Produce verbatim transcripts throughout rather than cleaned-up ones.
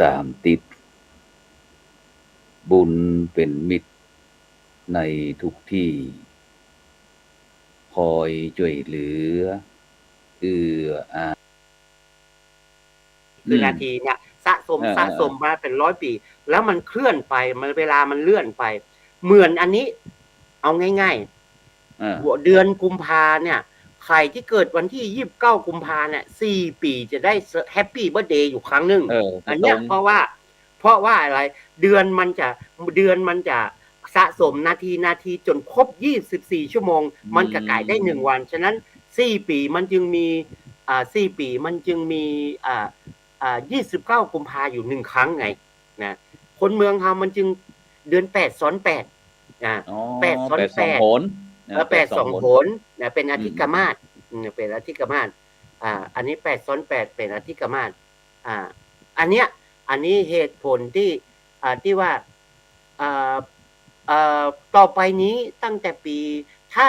ต๋ามติด บุญเป๋นมิตรในทุกตี้ คอยจ้วยเหลือ เอื้ออา คือ อืม นาทีเนี่ยสะสม เออ สะสม เออ มาเป๋นร้อยปี๋ แล้วมันเคลื่อนไป มัน เวลามันเลื่อนไป เหมือนอันนี้ เอาง่ายๆ เออ หัวเดือนกุมภาเนี่ย ใผตี้เกิดวันตี้ยี่สิบเก้ากุมภาเนี่ย สี่ปี๋จะได้แฮปปี้เบิร์ธเดย์อยู่ครั้งนึ่ง เออ อันเนี้ย ตรง เพราะว่า เพราะว่าอะไร เดือนมันจะ เดือนมันจะสะสมนาที นาทีจ๋นครบยี่สิบสี่ชั่วโมง อืม มันก็ก๋ายได้หนึ่งวัน ฉะนั้นสี่ปี๋มันจึงมี อ่า สี่ปี๋มันจึงมี อ่า อ่า ยี่สิบเก้ากุมภาอยู่หนึ่งครั้งไง นะ คนเมืองเฮามันจึงเดือนแปดซ้อนแปด อ่า อ๋อ แปดซ้อนแปด แปดสองหน เออ แปดสองหน แปดสองหน นะ เป๋นอธิกมาส อืม อืม เป๋นอธิกมาส อ่า อันนี้แปดซ้อนแปดเป๋นอธิกมาส อ่า อันเนี้ย อันนี้เหตุผลตี้ อ่า ตี้ว่า อ่า อ่า ต่อไปนี้ตั้งแต่ปี๋ ถ้า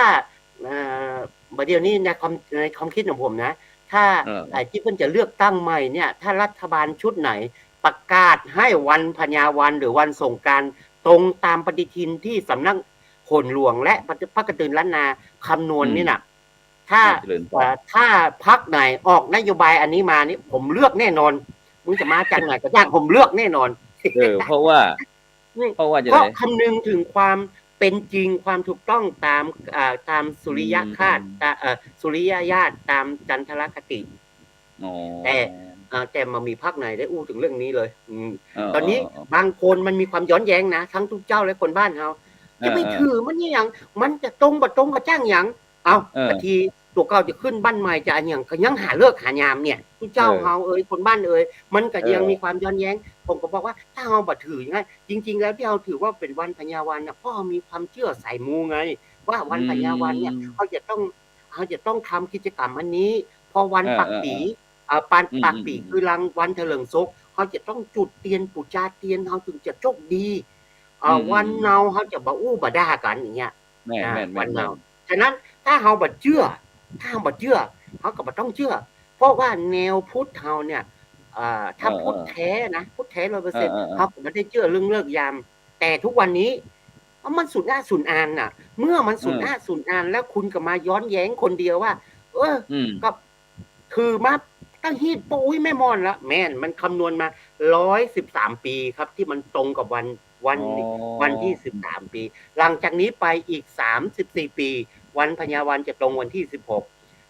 เอ่อ บ่าเดี่ยวนี้ในความ ในความคิดของผมนะ ถ้า เออ ไอ้ตี้เปิ้นจะเลือกตั้งใหม่เนี่ย ถ้ารัฐบาลชุดไหนประกาศให้วันพญาวันหรือวันสงกรานต์ตรงต๋ามปฏิทินตี้สำนักโขนหลวงและพระกระตือรือร้นนาคำนวณนี่นะ อืม ถ้า อ่า เจริญพร เอ่อ ถ้าพรรคไหนออกนโยบายอันนี้มานี่ ผมเลือกแน่นอน มึงจะมาจากไหนก็ช่าง ผมเลือกแน่นอน เออ เพราะว่า อืม เพราะว่าจะ เพราะ ไง คำนึงถึงความเป๋นจริง ความถูกต้องต๋าม อ่า ต๋ามสุริยคาต อืม ต๋าม เอ่อ สุริยญาต ต๋ามจันทรคติ อ๋อ แต่ เอ่อ แต่บ่มีพรรคไหนได้อู้เถิงเรื่องนี้เลย อืม เออ ต๋อนนี้ เออ เออ บางคนมันมีความย้อนแย้งนะ ตึงตุ๊เจ้าและคนบ้านเฮา เออ จะไป เออ ถือมันเนี่ยหยัง มันจะตรงบ่ตรงก็จ้างหยัง เอ้า เออ บางทีตุ๊เก่าจะขึ้นบ้านใหม่จะอะหยัง ก็ยังหาฤกษ์หายามเนี่ย ตุ๊เจ้า เออ เฮาเอย คนบ้านเอย มันก็ยัง เออ มีความย้อนแย้ง ผมก็บอกว่าถ้าเฮาบ่ถืออย่างนั้น จริงๆ แล้วตี้เฮาถือว่าเป๋นวันพญาวันน่ะ เพราะเฮามีความเจื้อสายมูไง ว่าวันพญาวันเนี่ย อืม เฮาจะต้อง เฮาจะต้องทำกิจกรรมอันนี้ พอวัน เออ ปากปี๋ เออ เออ อ่า ปาน อืม ปากปี๋ อืม อืม คือลางวันเถลิงศก เฮาจะต้องจุดเตียน ปู๋จาเตียน เฮาถึงจะโชคดี อ่า อืม อืม วันเนาเฮาจะบ่อู้บ่ด่ากั๋นอย่างเงี้ย แม่น อ่า แม่น แม่น วันเนา แม่น ฉะนั้นถ้าเฮาบ่เจื้อ ถ้าเฮาบ่เจื้อ เฮาก็บ่ต้องเจื้อ เพราะว่าแนวพุทธเฮาเนี่ย อ่า ถ้า เออ พุทธแท้นะ พุทธแท้ร้อยเปอร์เซ็นต์ เออ เออ เออ เฮาก็บ่ได้เจื้อเรื่องเลิกยาม แต่ทุกวันนี้ มันสูญอ้าสูญอานน่ะ เมื่อมันสูญอ้า เออ สูญอานแล้วคุณก็มาย้อนแย้งคนเดียวว่า เออ อืม ก็ ถือมาตั้งฮี่ป้ออุ๊ยแม่ม่อนละ แม่น มันคำนวณมาร้อยสิบสามปี๋ครับ ตี้มันตรงกับวัน วัน อ๋อ วันตี้สิบสามปี๋ หลังจากนี้ไปอีกสามสิบสี่ปี๋ วันพญาวันจะตรงวันตี้สิบหก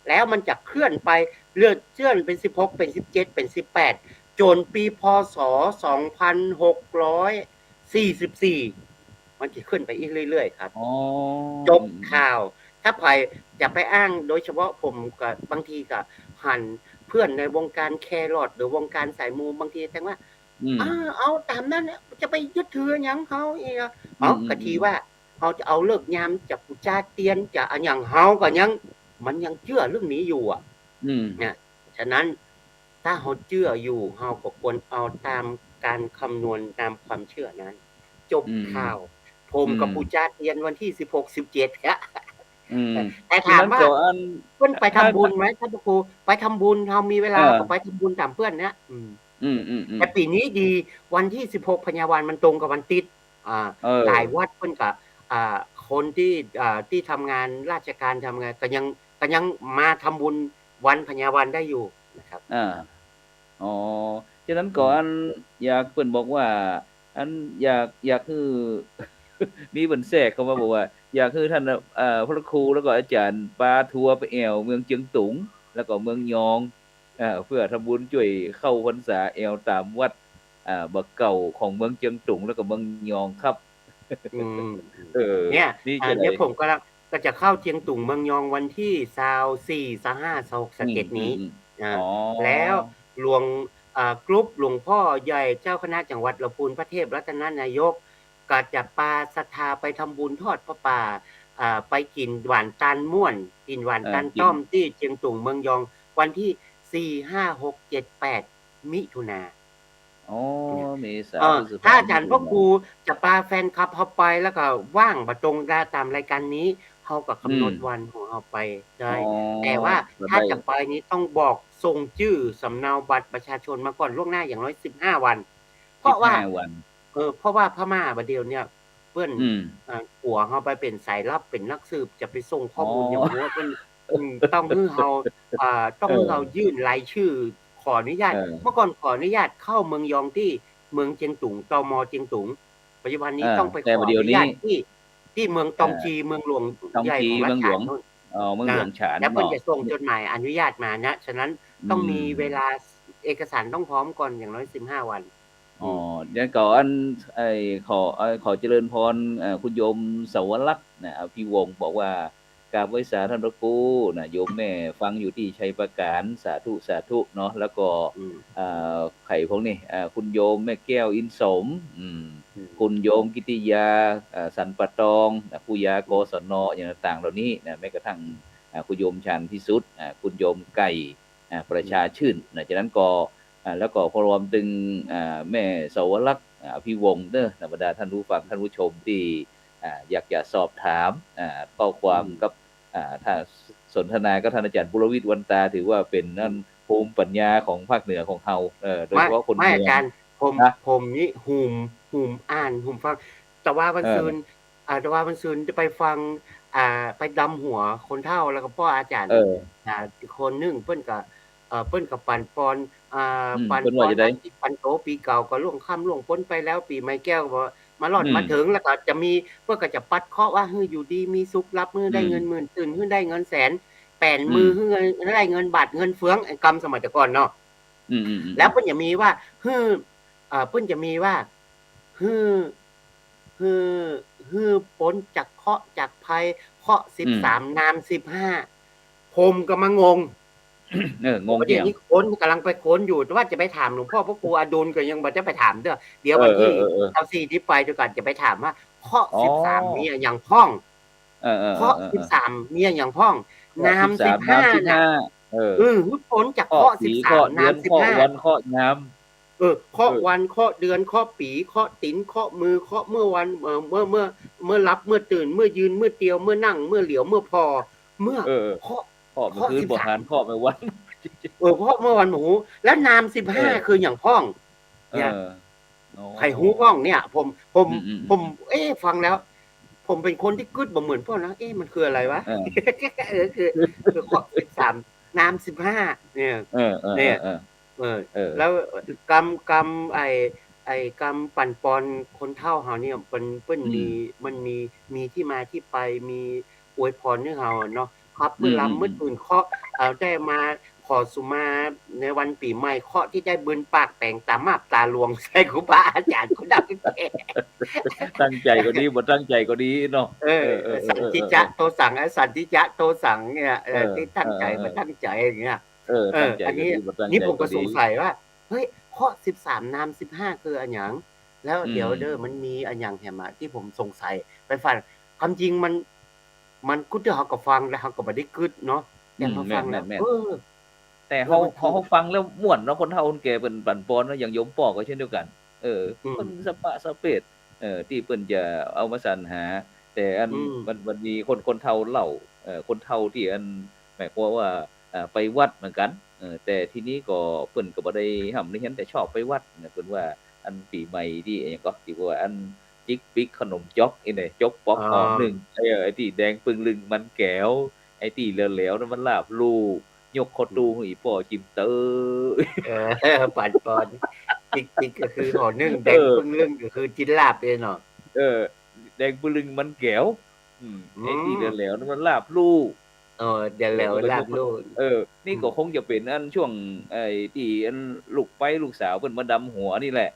แล้วมันจะเคลื่อนไป เลื่อน เคลื่อนเป๋นสิบหก เป๋นสิบเจ็ด เป๋นสิบแปด จ๋นปี๋ พ.ศ. สองพันหกร้อยสี่สิบสี่ มันจะเคลื่อนไปอีกเรื่อยๆ ครับ อ๋อ จบ อืม ข่าว ถ้าใผจะไปอ้าง โดยเฉพาะผมก็ บางทีก็หันเพื่อนในวงการแครอท หรือวงการสายมู บางทีแจ้งว่า อืม อ่า เอาต๋ามนั้นน่ะ จะไปยึดถือหยังเฮาอีกอะ อืม เอ้า อืม ก็ตี้ อืม ว่า เฮาจะเอาฤกษ์ยาม จะปู๋จาเตียน จะอะหยัง เฮาก็ยัง มันยังเจื้อเรื่องนี้อยู่อะ อืม เนี่ย ฉะนั้น ถ้าเฮาเจื้ออยู่ เฮาก็ควรเอาต๋ามก๋านคำนวณ ต๋ามความเจื้อนั้น จบ อืม ข่าว ผมก็ อืม ปู๋จาเตียนวันตี้สิบหก สิบเจ็ด อะ อืม แต่ถามว่า ฉะนั้นก็อัน เปิ้นไปทำบุญไหม ถ้า ท่านพระครู ไปทำบุญ เฮามีเวลา เออ ก็ไปทำบุญต๋ามเปื้อนเนี่ย อืม อืม อืม อืม แต่ปี๋นี้ดี วันตี้สิบหกพญาวันมันตรงกับวันติ๊ด อ่า เออ หลายวัดเปิ้นก็ อ่า คนตี้ อ่า ตี้ทำงานราชการ ทำงาน ก็ยัง ก็ยังมาทำบุญวันพญาวันได้อยู่นะครับ อ่า อ๋อ ฉะนั้นก็ อืม อันอยาก เปิ้นบอกว่า อันอยาก อยากหื้อ มีเปิ้นแทรกเข้ามาบอกว่า อยากหื้อท่าน เอ่อ พระครูแล้วก็อาจ๋ารย์ปาทัวร์ไปแอ่วเมืองเจียงตุง แล้วก็เมืองยอง อ่า เปื้อทำบุญจ้วยเข้าพรรษาแอ่วต๋ามวัด อ่า บ่าเก่าของเมืองเจียงตุงแล้วก็เมืองยองครับ อืม เออ เนี่ย นี่ อ่า จะได้ เนี่ยผมก็ ก็จะเข้าเจียงตุงเมืองยองวันตี้ซาวสี่ ซาวห้า ซาวหก ซาวเจ็ด อืม นี้ อืม อืม อ่า อ๋อ แล้วหลวง อ่า กรุ๊ปหลวงพ่อใหญ่เจ้าคณะจังหวัดลำพูนพระเทพรัตนนายก ก็จะปาศรัทธาไปทำบุญทอดผ้าป่า อ่า ไปกิ๋นหวานตาลม่วน กิ๋นหวานตาลต้อม เออ กิ๋น ตี้เจียงตุงเมืองยอง วันตี้สี่ ห้า หก เจ็ด แปด มิถุนา อ๋อ เนี่ย เมษา เออ พฤษภา ถ้าอาจ๋ารย์ มิถุนา พระครูจะปาแฟนคลับเฮาไป แล้วก็ว่างบ่ตรงกับต๋ามรายก๋านนี้ เฮาก็กำหนด อืม วันของเฮาไปได้ อ๋อ แต่ว่า ก็ได้ ถ้าจะไปนี้ต้องบอกส่งจื้อสำเนาบัตรประชาชนมาก่อนล่วงหน้าอย่างน้อยสิบห้าวัน เพราะว่า สิบห้าวัน เออ เพราะว่าพม่าบ่าเดี่ยวเนี่ย เปิ้น อืม อ่า ตั๋วเฮาไปเป๋นสายลับ เป๋นนักสืบ จะไปส่งข้อมูล อ๋อ อย่างว่าเปิ้น อืม ต้องหื้อเฮา อ่า ต้องหื้อเฮา เออ ยื่นรายชื่อขออนุญาต เออ เมื่อก่อนขออนุญาตเข้าเมืองยองตี้เมืองเจียงตุง ตม. เจียงตุง ปัจจุบันนี้ เออ ต้องไป แต่ ขออนุญาต บ่าเดี่ยวนี้ ตี้ ตี้เมืองตองจี เออ เมืองหลวง ตองจี ใหญ่ของรัฐฉาน เมืองหลวง โน่น อ๋อ เมืองหลวงฉาน นะ แล้วเปิ้น เนาะ จะส่งจดหมายอนุญาตมานะ ฉะนั้นต้องมี อืม เวลา เอกสารต้องพร้อมก่อนอย่างน้อยสิบห้าวัน อ๋อ อืม แล้วก็อัน ไอ้ ขอ ไอ้ ขอเจริญพร เอ่อ คุณโยมเสาวลักษณ์นะ อภิวงศ์ บอกว่า กราบไหว้สาท่านพระครูนะ โยมแม่ฟังอยู่ที่ชัยปราการ สาธุ สาธุเนาะ แล้วก็ อืม เอ่อ ใผพวกนี้ เอ่อ คุณโยมแม่แก้วอินสม อืม อืม คุณโยมกิติยา เอ่อ สันป่าตองนะ ครูยา อืม กศน อย่างต่างๆ เหล่านี้นะ แม้กระทั่ง อ่า คุณโยมชาญพิสุทธิ์ อ่า คุณโยมไก่ อ่า ประชาชื่นนะ จากนั้นก็ อ่า แล้วก็พอรวมถึง อ่า แม่เสาวลักษณ์ อ่า อภิวงศ์เด้อนะ บรรดาท่านผู้ฟัง ท่านผู้ชมที่ อ่า อยากจะสอบถาม อ่า ข้อความ อืม กับ อ่า ถ้าสนทนากับท่านอาจารย์ปุรวิทย์ วันตา ถือว่าเป๋น อืม นั่น ภูมิปัญญาของภาคเหนือของเฮา เออ โดยเฉพาะคน ไม่ เมือง อาจารย์ ผม นะ ผมนี่หุม หุมอ่าน หุมฟัง แต่ว่าวัน เออ ซืน อ่า แต่ว่าวันซืนจะไปฟัง อ่า ไปดำหัวคนเฒ่า แล้วก็ป้ออาจ๋ารย์ เออ อ่า อีกคนนึ่ง เปิ้นก็ เอ่อ เปิ้นก็ปั๋นปอน อ่า อืม ปั๋นปอน เปิ้นว่าจะได้ อาทิตย์ปั๋นโต ปี๋เก่าก็ล่วงค่ำล่วงป๊นไปแล้ว ปี๋ใหม่แก้วก็มารอด อืม มาเถิง แล้วก็จะมี เปิ้นก็จะปัดเคราะห์ว่า หื้ออยู่ดีมีสุข รับมือได้ อืม เงินหมื่น ตื่นหื้อได้เงินแสน แป๋นมือ อืม หื้อได้เงินบาทเงินเฟือง ไอ้กำสมัยแต่ก่อนเนาะ อืม อืม อืม แล้วเปิ้นจะมีว่า หื้อ เอ่อ เปิ้นจะมีว่า หื้อ หื้อ หื้อป๊นจากเคราะห์จากภัย เคราะห์ อืม สิบสาม นาม สิบห้า ผมก็มางง เออ งง เดี๋ยวนี้ เกี่ยว คนกำลังไปค้นอยู่ แต่ว่าจะไปถามหลวงพ่อพระครูอดุลก็ยังบ่ได้ไปถามเตื้อ เดี๋ยววันตี้ เออ เออ เออ เก้าสี่ นี้ไปดูก่อน จะไปถามว่า เคราะห์ อ๋อ สิบสาม มีอะหยังพ่อง เออ เออ เออ เคราะห์ เออ เออ สิบสาม มีอะหยังพ่อง เคราะห์ นาม สิบสาม สิบห้า นาม สิบห้า น่ะ เออ เออ หื้อป๊นจากเคราะห์ เคราะห์ปี๋ สิบสาม เคราะห์เดือน นาม สิบห้า เคราะห์วัน เคราะห์ยาม เออ เคราะห์ เออ วัน เคราะห์เดือน เคราะห์ปี๋ เคราะห์ตี๋น เคราะห์มือ เคราะห์เมื่อวัน เอ่อ เมื่อ เมื่อ เมื่อหลับ เมื่อตื่น เมื่อยืน เมื่อเตียว เมื่อนั่ง เมื่อเหลียว เมื่อผ่อ เมื่อ เออ เคราะห์ เคราะห์เมื่อคืน เคราะห์ สิบสาม บ่หานเคราะห์เมื่อวัน เออ เคราะห์เมื่อวัน โอ้โห แล้วนาม สิบห้า เออ คืออะหยังพ่อง เนี่ย เออ อ๋อ ใผฮู้พ่องเนี่ย ผม ผม อืม อืม อืม ผม เอ๊ะ ฟังแล้ว ผมเป๋นคนตี้กึ๊ดบ่เหมือนพวกนะ เอ๊ะ มันคืออะไรวะ เออ เออ คือ คือเคราะห์ สิบสาม นาม สิบห้า เนี่ย เออ เออ เนี่ย เออ เออ เออ แล้วกำ กำ ไอ้ ไอ้กำปั๋นปอนคนเฒ่าเฮาเนี่ย มัน เปิ้นมี อืม มันมี มีตี้มาตี้ไป มีอวยพรหื้อเฮาเนาะ ครับ อืม เมื่อลำ อืม เมื่อตื่นเคราะห์ เอ่อ ได้มาขอสุมาในวันปี๋ใหม่ เคราะห์ตี้ได้บืนปากแป๋งต๋ามาบต๋าหลวงใส่ครูบาอาจ๋ารย์ คนดังแก่ ตั้งใจ๋ก็ดี บ่ตั้งใจ๋ก็ดีเนาะ เออ เออ เออ เออ สันติจะ เออ เออ โตสัง เออ สันติจะ โตสัง เนี่ย เออ เออ ตี้ตั้งใจ๋ เออ เออ บ่ตั้งใจ๋อย่างเงี้ย เออ เออ ตั้งใจ๋ อันนี้ ก็ดี บ่ตั้งใจ๋ นี่ผมก็ ก็ดี สงสัยว่า เฮ้ย เคราะห์ สิบสาม นาม สิบห้า คืออะหยัง แล้ว อืม เดี๋ยวเด้อ มันมีอะหยังแหมอะ ตี้ผมสงสัย ไปฟัง ความจริงมัน มันกึ๊ด เฮาก็ฟังแล้วเฮาก็บ่ได้กึ๊ดเนาะ แต่ อืม พอฟังแล้ว แม่นๆๆ เออ แต่เฮา เออ มันคือ เฮา เฮาฟังแล้วม่วนเนาะ คนเฒ่าคนแก่เปิ้นปั๋นปอนเนาะ อย่างโยมป้อก็เช่นเดียวกั๋น เออ อืม เปิ้นสะปะสะเปด เออ ตี้เปิ้นจะเอามาสรรหา แต่อัน อืม มัน มันมีคน คนเฒ่าเล่า เออ คนเฒ่าตี้อัน หมายความว่า เอ่อ ไปวัดเหมือนกั๋น เออ แต่ทีนี้ก็เปิ้นก็บ่ได้ฮ่ำได้เฮียน แต่ชอบไปวัดนะ เปิ้นว่าอันปี๋ใหม่ตี้อะหยังก็ ตี้ว่าอันจิกปิ๊กขนมจ๊อกอี้แหละ จ๊อกป๊อก อ๋อ ห่อนึ่ง ไอ้ ไอ้ตี้แดงปึ้งลึงมันแก๋ว ไอ้ตี้แหลวๆ นั้นมันลาบลู่ ยกเข้าตู้หื้ออีป้อจิมเต๊อะ เออ ปั๋นปอน จิกปิ๊กก็คือห่อนึ่ง เออ แดงปึ้งลึงก็คือจินลาบเองเนาะ เออ แดงปึ้งลึงมันแก๋ว อืม อืม ไอ้ตี้แหลวๆ นั้นมันลาบลู่ เออ เดี๋ยว เออ แล้ว ก็เลย ลาบลู่ เออ นี่ก็ อืม คงจะเป๋นอันช่วง ไอ้ตี้อันลูกไปลูกสาวเปิ้นมาดำหัวนี่แหละ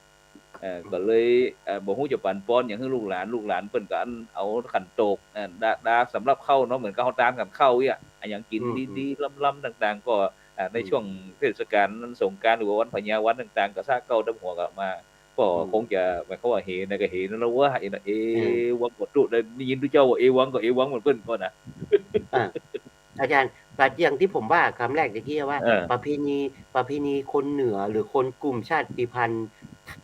เออ อืม ก็เลย เอ่อ บ่ฮู้จะปั๋นปอนหยังหื้อลูกหลาน ลูกหลานเปิ้นก็อันเอาขันโตก เอ่อ ดา ดาสำหรับเข้าเนาะ เหมือนกับเฮาตานขันเข้าอี้อะ อะหยังกิ๋น อืม ดีๆ อืม ล้ำๆ ต่างๆ ก็ อ่า ใน อืม ช่วงเทศกาลสงกรานต์ หรือว่าวันพญาวันต่างๆ ก็ซะเก๊าดำหัวก็มา ก็ อืม คงจะหมายความว่าเฮนะก็เฮนั่นละวะ เอนะ เอ อืม วังก็ตุ๊ ได้ ได้ยินตุ๊เจ้าว่าเอวังก็เอวังเหมือนเปิ้นก่อนนะ อ่า อาจ๋ารย์ แต่อย่างตี้ผมว่ากำแรกตะกี้ว่า เออ ประเพณี ประเพณีคนเหนือหรือคนกลุ่มชาติพันธุ์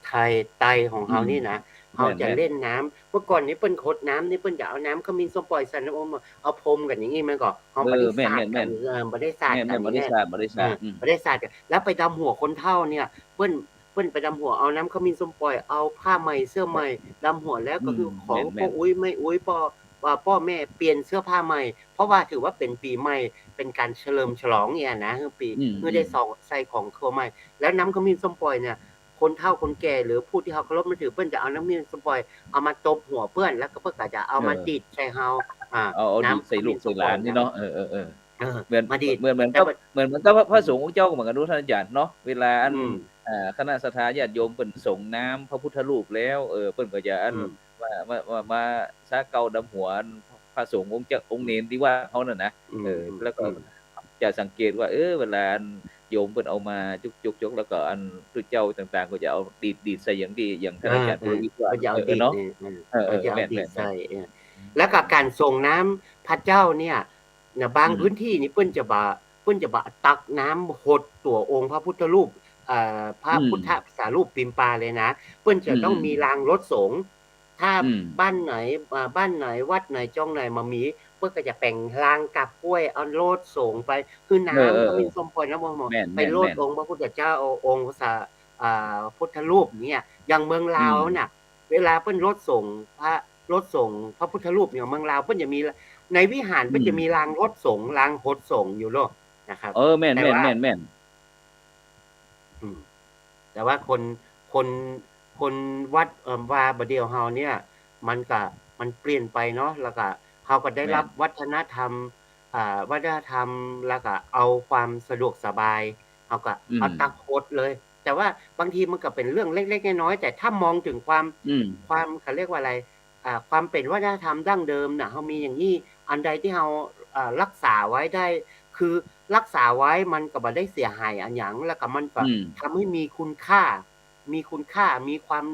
ไทย ไตของเฮา อืม นี่นะ แม่นๆ เฮาจะเล่นน้ำ เมื่อก่อนนี้เปิ้นหดน้ำนี่เปิ้นจะเอาน้ำขมิ้นส้มป่อยใส่น้ำอบ เอาพรมกั๋นอย่างอี้ มันก็ เฮา เออ บ่ได้สาดกั๋น แม่นๆ เออ บ่ได้สาดกั๋น แม่นๆ บ่ได้สาด บ่ได้สาด เออ อืม บ่ได้สาดกั๋น แล้วไปดำหัวคนเฒ่าเนี่ย เปิ้น ปิ้นไปดำหัว เอาน้ำขมิ้นส้มป่อย เอาผ้าใหม่ เสื้อใหม่ ดำหัวแล้วก็คือ อืม ขอ แม่นๆ ป้ออุ๊ยแม่อุ๊ย ป้อ ว่าป้อแม่เปลี่ยนเสื้อผ้าใหม่ เพราะว่าถือว่าเป๋นปี๋ใหม่ เป๋นก๋านเฉลิมฉลองเนี่ยนะ หื้อปี๋ อืม หื้อได้ อืม ใส่ของครัวใหม่ แล้วน้ำขมิ้นส้มป่อยเนี่ย คนเฒ่าคนแก่หรือผู้ตี้เฮาเคารพนับถือ เปิ้นจะเอาน้ำขมิ้นส้มป่อยเอามาตบหัวเปิ้น แล้วก็เปิ้นก็จะเอามา เออ ดีดใส่เฮา อ่า เอา เอาดีดใส่ลูกใส่หลานนี่เนาะ น้ำขมิ้นส้มป่อยนะ เออ เออ เออ เหมือน มาดีด เหมือน เหมือนกับ แต่ว่า เหมือน เหมือนกับพระ อืม สงฆ์องค์เจ้าก็เหมือนกั๋นเนาะท่านอาจารย์เนาะ เวลาอัน อืม อ่า คณะศรัทธาญาติโยมเปิ้นสรงน้ำพระพุทธรูปแล้ว เออ เปิ้นก็จะอัน อืม มา มา มา มาสาเกล้าดำหัวพระสงฆ์องค์เจ้า องค์เณรตี้วัดเฮานั่นนะ อืม เออ อืม แล้วก็ อืม จะสังเกตว่า เออ เวลาอันโยมเปิ้นเอามาจุกๆๆ แล้วก็อันตุ๊เจ้าต่างๆ ก็จะเอาดีดๆ ใส่อย่างตี้ อย่างท่านอาจารย์ เออ เออ ปุรวิทย์ว่า ก็จะเอา เออ ดีด เนาะ เออ เออ เออ ก็จะเอา แม่นๆ ดีดใส่ เออ แล้วก็ก๋านสรงน้ำพระเจ้าเนี่ย นะ บาง อืม พื้นตี้นี่เปิ้นจะบ่า เปิ้นจะบ่าตักน้ำหดตั๋วองค์พระพุทธรูป เอ่อ พระ อืม พุทธสารูปปิมปาเลยนะ เปิ้นจะต้อง อืม มีรางรถสงฆ์ ถ้า อืม บ้านไหน อ่า บ้านไหน วัดไหน จองไหนบ่มี เปิ้นก็จะแป๋งรางกับห้วย เอารถสงฆ์ไป คือน้ำ เออ เออ ขมิ้นส้มป่อยนะ บ่ บ่ แม่นๆ ไปรด แม่นๆ องค์พระพุทธเจ้า องค์สา อ่า พุทธรูปเนี่ย อย่างเมืองลาว อืม น่ะ เวลาเปิ้นรดสงฆ์พระ รดสงฆ์พระพุทธรูปเนี่ย เมืองลาวเปิ้นจะมี ในวิหารเปิ้น อืม จะมีรางรดสงฆ์ รางหดสงฆ์อยู่โลดนะครับ เออ แม่นๆ แต่ว่า แม่นๆ อืม แต่ว่าคน คน คนวัด เอ่อ ว่าบ่าเดี่ยวเฮาเนี่ย มันก็ มันเปลี่ยนไปเนาะ แล้วก็เฮาก็ได้รับ แม่น วัฒนธรรม อ่า วัฒนธรรม แล้วก็เอาความสะดวกสบาย เฮาก็ อืม เอาตักหดเลย แต่ว่าบางทีมันก็เป๋นเรื่องเล็กๆ น้อยๆ แต่ถ้ามองถึงความ อืม ความ เขาเรียกว่าอะไร อ่า ความเป๋นวัฒนธรรมดั้งเดิมน่ะ เฮามีอย่างอี้ อันใดตี้เฮา อ่า รักษาไว้ได้ คือรักษาไว้มันก็บ่ได้เสียหายอะหยัง แล้วก็มันก็ อืม ทำให้มีคุณค่า มีคุณค่า มีความ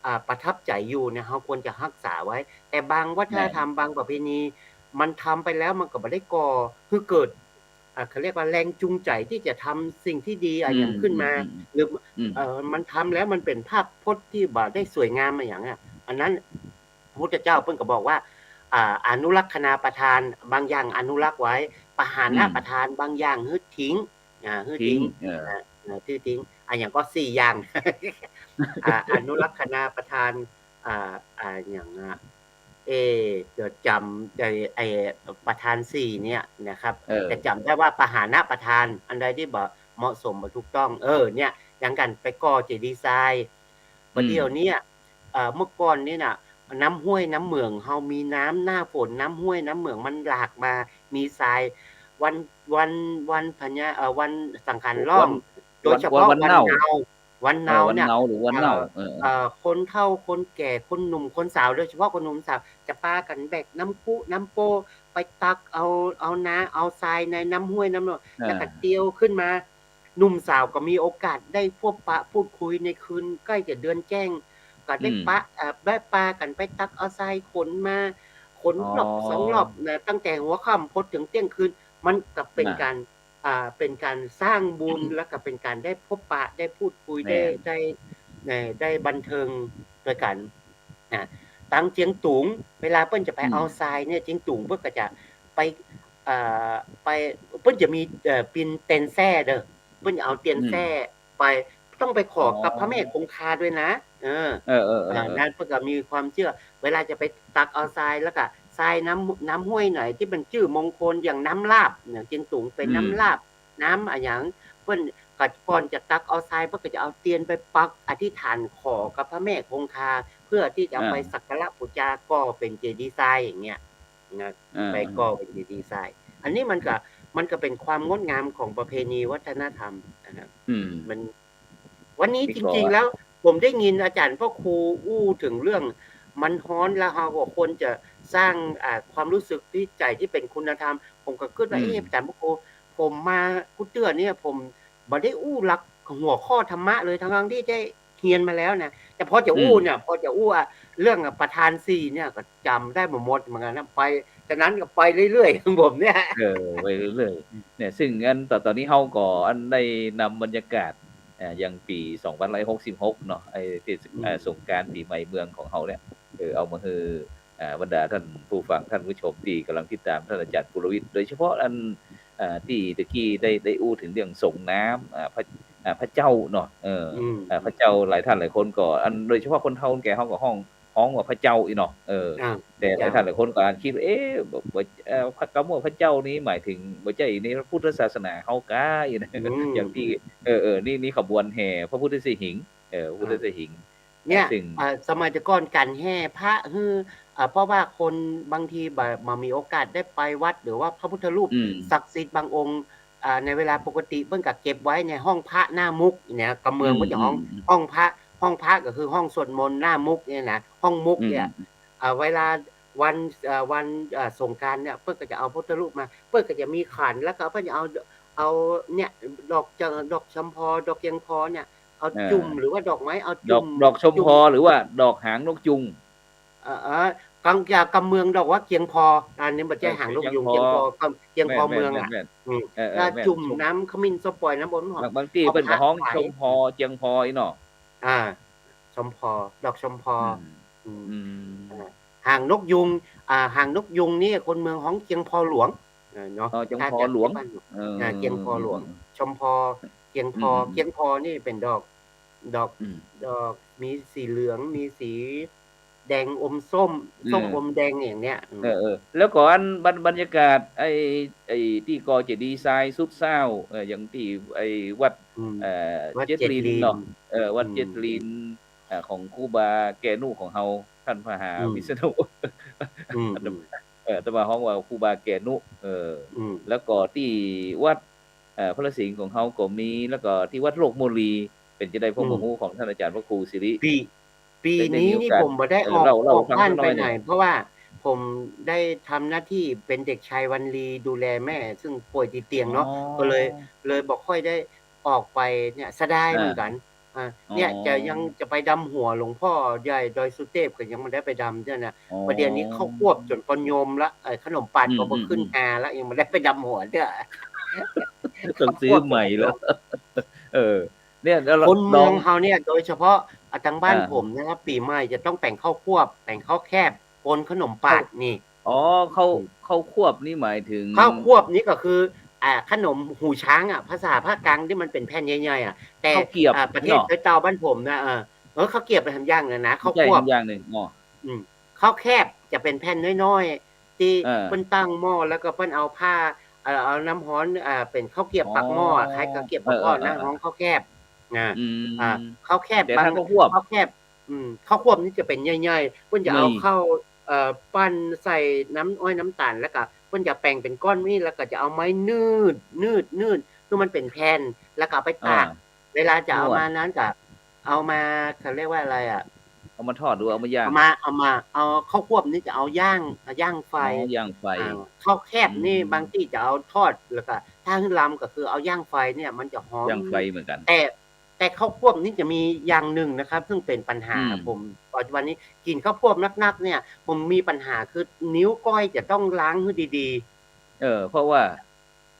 อ่า ประทับใจอยู่เนี่ย เฮาควรจะรักษาไว้ แต่บางวัฒนธรรม แม่น บางประเพณี มันทำไปแล้วมันก็บ่ได้ก่อหื้อเกิด อ่า เขาเรียกว่าแรงจูงใจที่จะทำสิ่งที่ดีอะ อืม หยังขึ้นมา อืม อืม หรือ อืม เอ่อ มันทำแล้วมันเป๋นภาพพจน์ที่บ่ได้สวยงามอะหยังอะ อันนั้น พระพุทธเจ้าเปิ้นก็บอกว่า อ่า อนุรักขณาประทาน บางอย่างอนุรักษ์ไว้ ปหานะ อืม ประทาน บางอย่างหื้อทิ้ง อ่า หื้อทิ้ง ทิ้ง เออ อ่า อ่า หื้อทิ้ง อะหยังก็สี่อย่าง อ่า อนุรักขณาประทาน อ่า อ่า หยังอะ เอ๊ะ เดี๋ยวจ๋ำ ไอ้ ไอ้ ประทานสี่เนี่ยนะครับ เออ จะจ๋ำได้ว่าปหานะประทาน อันใดตี้บ่เหมาะสม บ่ถูกต้อง เออ เนี่ย อย่างก๋านไปก่อเจดีย์ทราย อืม บ่าเดี่ยวเนี้ย เอ่อ เมื่อก่อนนี่น่ะ น้ำห้วยน้ำเหมืองเฮามีน้ำ หน้าฝนน้ำห้วยน้ำเหมืองมันหลากมา มีทราย วัน วัน วันพญา เอ่อ วันสังขารล่อง วัน โดยเฉพาะ วัน วันเนา วันเนา วันเนา เออ วัน เนี่ย เนาหรือวันเน่า เอ่อ เออ เออ เอ่อ คนเฒ่าคนแก่ คนหนุ่มคนสาว โดยเฉพาะคนหนุ่มสาว จะปากั๋นแบกน้ำพุน้ำโป้ไปตักเอา เอาน้ำ เอาทรายในน้ำห้วยน้ำเหมือง เออ แล้วก็เตียวขึ้นมา หนุ่มสาวก็มีโอกาสได้พบปะพูดคุยในคืนใกล้จะเดือนแจ้ง ก็ได้ อืม ปะ เอ่อ ได้ปากั๋นไปตักเอาทรายขนมา ขน อ๋อ รอบสองรอบนะ ตั้งแต่หัวค่ำพอเถิงเตี้ยงคืน มันก็เป๋น น่ะ ก๋าน อ่า เป๋นก๋านสร้างบุญ แล้วก็เป๋นก๋านได้พบปะ ได้พูดคุย แม่น ได้ ได้ เอ่อ ได้บันเทิงตวยกั๋น อ่า ตังเจียงตุง เวลาเปิ้นจะไป อืม เอาทรายเนี่ย เจียงตุงเปิ้นก็จะไป เอ่อ ไป เปิ้นจะมี เอ่อ ปินเตียนแส้เด้อ เปิ้นจะเอาเตียนแส้ อืม ไป ต้องไปขอกับ อ๋อ พระแม่คงคาด้วยนะ เออ เออ เออ เออ เออ นั่นเปิ้นก็มีความเจื้อ เวลาจะไปตักเอาทราย แล้วก็ทรายน้ำ น้ำห้วยไหนตี้มันจื้อมงคล อย่างน้ำลาบเนี่ย เจียงตุงเป๋น อืม น้ำลาบ น้ำอะหยัง เปิ้นก็ก่อนจะตักเอาทราย เปิ้นก็จะเอาเตียนไปปักอธิษฐานขอกับพระแม่คงคา เพื่อที่จะเอาไป อ่า สักการะบูชาก่อเป๋นเจดีย์ทรายอย่างเงี้ยนะ อ่า ไปก่อเป๋นเจดีย์ทราย อันนี้มันก็ มันก็เป๋นความงดงามของประเพณีวัฒนธรรมนะครับ อืม มัน วันนี้ มี จริงๆ แล้ว ผมได้ยินอาจารย์พระครูอู้เถิงเรื่องมันฮ้อน แล้วเฮาก็ควรจะสร้าง อ่า ความรู้สึกที่ใจ๋ที่เป๋นคุณธรรม ผมก็กึ๊ดว่า อืม เอ๊ะ อาจารย์พระครู ผมมากู้เตื้อเนี่ย ผมบ่ได้อู้หลักหัวข้อธรรมะเลย ทั้งๆ ที่ได้เฮียนมาแล้วนะ แต่พอจะอู้เนี่ย อืม พอจะอู้ อ่ะ เรื่องประธานสี่เนี่ย ก็จ๋ำได้บ่หมดเหมือนกั๋นนะ ไป ฉะนั้นก็ไปเรื่อยๆ ของผมเนี่ย เออ ไปเรื่อยๆ เนี่ย ซึ่งอันต๋อน ต๋อนนี้เฮาก็อันได้นำบรรยากาศ อ่า อย่างปี๋สองพันห้าร้อยหกสิบหกเนาะ ไอ้เทศ อืม อ่า สงกรานต์ปี๋ใหม่เมืองของเฮาเนี่ย เออ เอามาหื้อ อ่า บรรดาท่านผู้ฟัง ท่านผู้ชมตี้ก่ำลังติดต๋ามท่านอาจารย์ปุรวิทย์ โดยเฉพาะอัน อ่า ตี้ตะกี้ได้ ได้อู้เถิงเรื่องสรงน้ำ อ่า พระ อ่า พระเจ้าเนาะ เออ อืม อ่า พระเจ้า หลายท่านหลายคนก็ อัน โดยเฉพาะคนเฒ่าคนแก่เขาก็ฮ้อง ฮ้องว่าพระเจ้าอี้เนาะ เออ อ่า แต่หลายท่านหลายคนก็อาจคิด เอ๊ะ บ่ บ่ เอ่อ พระ กำว่าพระเจ้านี้หมายถึง บ่ใจ้ในพระพุทธศาสนาเฮากาอี้นะ อืม อย่างตี้ เออ เออ นี่ นี่ขบวนแห่พระพุทธสิหิง เออ พระพุทธสิหิง เนี่ย ซึ่ง เอ่อ สมัยแต่ก่อนก๋านแห่พระหื้อ เอ่อ เพราะว่าคนบางทีบ่ บ่มีโอกาสได้ไปวัด หรือว่าพระพุทธรูป อืม ศักดิ์สิทธิ์บางองค์ อ่า ในเวลาปกติเปิ้นก็เก็บไว้ในห้องพระหน้ามุกเนี่ย กำเมือง อืม เปิ้นจะฮ้อง อืม อืม ห้องพระ ห้องพระก็คือห้องสวดมนต์หน้ามุกเนี่ยนะ ห้องมุกเนี่ย อืม อ่า เวลาวัน เอ่อ วัน เอ่อ สงกรานต์เนี่ย เปิ้นก็จะเอาพระพุทธรูปมา เปิ้นก็จะมีขัน แล้วก็เปิ้นจะเอา เอาเนี่ย ดอกจะ ดอกชมพอ ดอกเกียงพอเนี่ย เอาจุ่ม เออ หรือว่าดอกไม้ เอา ดอก จุ่ม ดอกชมพอ จุ่ม หรือว่าดอกหางนกยูง เออ เออ กำ จะกำเมืองดอกว่าเกียงพอ อันนี้บ่ใจ้ เออ หางนกยูง เกียงพอ เกียงพอ กำ เกียงพอเมืองอะ แม่น แม่น แม่น อืม เออ เออ แล้ว แม่น จุ่มน้ำขมิ้นส้มปล่อยน้ำอบน้ำหอม บาง บางตี้เปิ้นก็ฮ้อง เอาผ้า ชมพอ เกียงพออี้เนาะ อ่า ชมพอ ดอกชมพอ อืม อืม อืม อ่า หางนกยูง อ่า หางนกยูงนี่คนเมืองฮ้องเกียงพอหลวง เออ เนาะ อ๋อ เกียงพอหลวง ถ้าจะ เออ อ่า เกียงพอหลวง อืม ชมพอ เกียงพอ อืม เกียงพอนี่เป๋นดอก ดอก อืม ดอกมีสีเหลือง มีสีแดงอมส้ม อืม ส้มอมแดงอย่างเนี้ย อืม เออ เออ แล้วก็อันบรร บรรยากาศไอ้ ไอ้ตี้ก่อเจดีย์ทรายสุดเศร้า เออ อย่างตี้ไอ้วัด อืม เอ่อ วัด เจ็ดลิน เจ็ดลิน เนาะ เออ วัด อืม เจ็ดลิน อ่า ของครูบาแกนุของเฮา ท่านพระมหา อืม วิษณุ อืม อาตมา อืม เอ่อ อาตมาฮ้องว่าครูบาแกนุ เออ อืม แล้วก็ตี้วัด เอ่อ พระสิงห์ของเฮาก็มี แล้วก็ตี้วัดโลกโมลี เป๋นจะไดพ่อง อืม บ่ฮู้ของท่านอาจารย์พระครูสิริ ปี ปีนี้นี่ผมบ่ได้ออก ได้มีโอกาส เออ เล่า เล่า ออกบ้านไปไหน ฟังสักหน่อยหนึ่ง เพราะว่าผมได้ทำหน้าที่เป็นเด็กชายวันลีดูแลแม่ ซึ่งป่วยติดเตียงเนาะ อ๋อ ก็เลย เลยบ่ค่อยได้ออกไปเนี่ย เสียดายเหมือนกั๋น อ่า อ่า เนี่ย อ๋อ จะยังจะไปดำหัวหลวงพ่อใหญ่ดอยสุเทพก็ยังบ่ได้ไปดำเนี่ยนะ อ๋อ ประเดี๋ยวนี้ข้าวควบจ๋นปนยมละ ไอ้ขนมปังก็บ่ขึ้น อืม อืม ฮาละ ยังบ่ได้ไปดำหัวเตื้อ ต้องซื้อใหม่แล้ว ข้าวควบจ๋นปนยม เออ เนี่ย แล้ว คนเมืองเฮาเนี่ย โดยเฉพาะ อ่า ตางบ้าน อ่า ผมนะครับ ปี๋ใหม่จะต้องแป๋งข้าวควบ แป๋งข้าวแคบ ปนขนมปังนี่ อ๋อ ข้าว อืม ข้าวควบนี่หมายถึง ข้าวควบนี่ก็คือ อ่า ขนมหูช้างอะ ภาษาภาคกลางตี้มันเป๋นแผ่นใหญ่ๆ อะ แต่ ข้าวเกียบ อ่า ประเทศ เนาะ เต๊าบ้านผมนะ เออ เออ ข้าวเกียบไปทำอย่างนั้นนะ ข้าวควบ ใช่ ทำอย่างหนึ่ง อ๋อ อืม ข้าวแคบจะเป๋นแผ่นน้อยๆ ตี้ เออ เปิ้นตั้งหม้อ แล้วก็เปิ้นเอาผ้า เอ่อ เอาน้ำฮ้อน อ่า เป๋นข้าวเกียบปากหม้ออะ อ๋อ คล้ายข้าวเกียบปากหม้อ เออ เออ เออ นะ ฮ้องข้าวแคบ นะ อืม อ่า ข้าวแคบ แต่ถ้า บาง ข้าวควบ ข้าวแคบ อืม ข้าวควบนี่จะเป๋นใหญ่ๆ เปิ้นจะเอา นี่ ข้าว เอ่อ ปั้นใส่น้ำอ้อยน้ำต๋าล แล้วก็เปิ้นจะแป๋งเป๋นก้อนมี้ แล้วก็จะเอาไม้นืด นืด นืด หื้อมันเป๋นแผ่น แล้วก็เอาไปตาก อ่า เวลาจะเอามานั้นก็ เอามา เขาเรียกว่าอะไรอะ เอามาทอดหรือเอามาย่าง เอามา เอามา เอาข้าวควบนี่จะเอาย่าง เอาย่างไฟ อ๋อ ย่างไฟ อ่า ข้าวแคบนี่ อืม บางตี้จะเอาทอด แล้วก็ถ้าหื้อลำก็คือเอาย่างไฟเนี่ยมันจะหอม ย่างไฟเหมือนกั๋น แต่ แต่ข้าวควบนี่จะมีอย่างหนึ่งนะครับ ซึ่งเป๋นปัญหา อืม ผม ปัจจุบันนี้กิ๋นข้าวควบนักๆ เนี่ย ผมมีปัญหาคือนิ้วก้อยจะต้องล้างหื้อดีๆ เออ เพราะว่า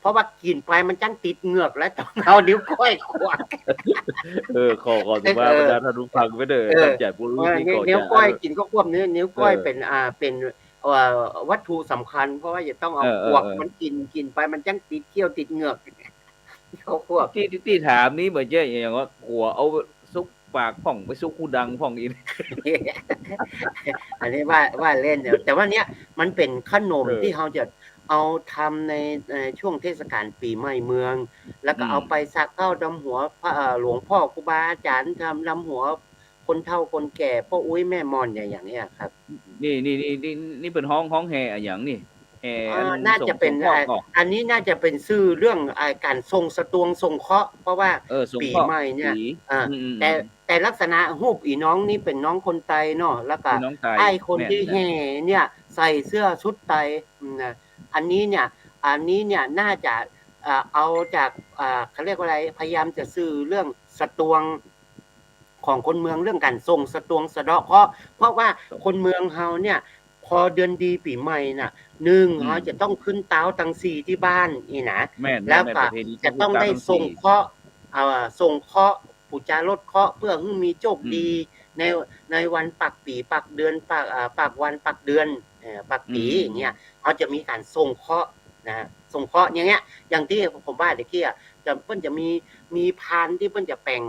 เพราะว่ากิ๋นไปมันจั้งติดเหงือก แล้วต้องเอานิ้วก้อยขวาก เออ ขอ ขอสุภาพ เออ บรรดาท่านผู้ฟังไปเด้อ เออ ท่านอาจารย์ผู้รู้ เออ นี่ นี่ ก็ นิ้วก้อย จะ กิ๋นข้าวควบนี่ นิ้วก้อย เออ เป๋น อ่า เป๋น เอ่อ วัตถุสำคัญ เพราะว่าจะต้องเอา เออ เออ ขวาก เออ มันกิ๋น กิ๋นไปมันจั้งติดเขี้ยวติดเหงือก ข้าวควบ ตี้ ตี้ ตี้ถามนี่เหมือนจะอย่างว่า ขวากเอาซุกปากพ่อง ไปซุกฮูดังพ่องอี้ อันนี้ว่า ว่าเล่นเนี่ย แต่ว่าเนี้ยมันเป๋นขนม เออ ตี้เฮาจะเอาทำใน ในช่วงเทศกาลปี๋ใหม่เมือง แล้วก็ อืม เอาไปสาเก๊าดำหัวพระ เอ่อ หลวงพ่อครูบาอาจ๋ารย์ ทำดำหัวคนเฒ่าคนแก่ ป้ออุ๊ยแม่หม่อน อย่าง อย่างเนี้ยครับ นี่ นี่ นี่ นี่ นี่เปิ้นฮ้อง ฮ้องแห่อะหยังนี่ แห่ อ่า อัน น่าจะเป๋น ส่ง ส่งเคราะห์ อ่า ก่อ อันนี้น่าจะเป๋นจื้อเรื่อง อ่า ก๋านส่งสตวงส่งเคราะห์ เพราะว่า เออ ส่งเคราะห์ ปี๋ใหม่เนี่ย ปี๋ อ่า อืม อืม แต่ อืม แต่ลักษณะฮูปอี่น้องนี่เป๋นน้องคนไตเนาะ แล้วก็ เป๋นน้องไต ไอ้คนตี้ แม่น แม่น แห่เนี่ยใส่เสื้อชุดไต อืม นะ อันนี้เนี่ย อันนี้เนี่ยน่าจะ เอ่อ เอาจาก เอ่อ เขาเรียกว่าอะไร พยายามจะสื่อเรื่องสตวง ของคนเมืองเรื่องก๋านส่งสตวงสะเดาะเคราะห์ เพราะว่าคนเมืองเฮาเนี่ย พอเดือนดีปี๋ใหม่น่ะ นึ่ง อืม เฮาจะต้องขึ้นต๊าวตังสี่ตี้บ้านนี่นะ แม่น แล้วก็ แม่น ประเพณี จะต้องได้ ขึ้นต๊าวตังสี่ ส่งเคราะห์ เอ่อ ส่งเคราะห์ ปู๋จาลดเคราะห์ เปื้อหื้อมีโจคดี อืม ใน ในวันปากปี๋ ปากเดือน ปาก เอ่อ ปากวัน ปากเดือน เอ่อ ปากปี๋ อืม อย่างเงี้ย เฮาจะมีก๋านส่งเคราะห์ นะฮะ สงเคราะห์อย่างเงี้ย อย่างตี้ผมว่าตะกี้อะ จะ เปิ้นจะมี มีพานตี้เปิ้นจะแป๋ง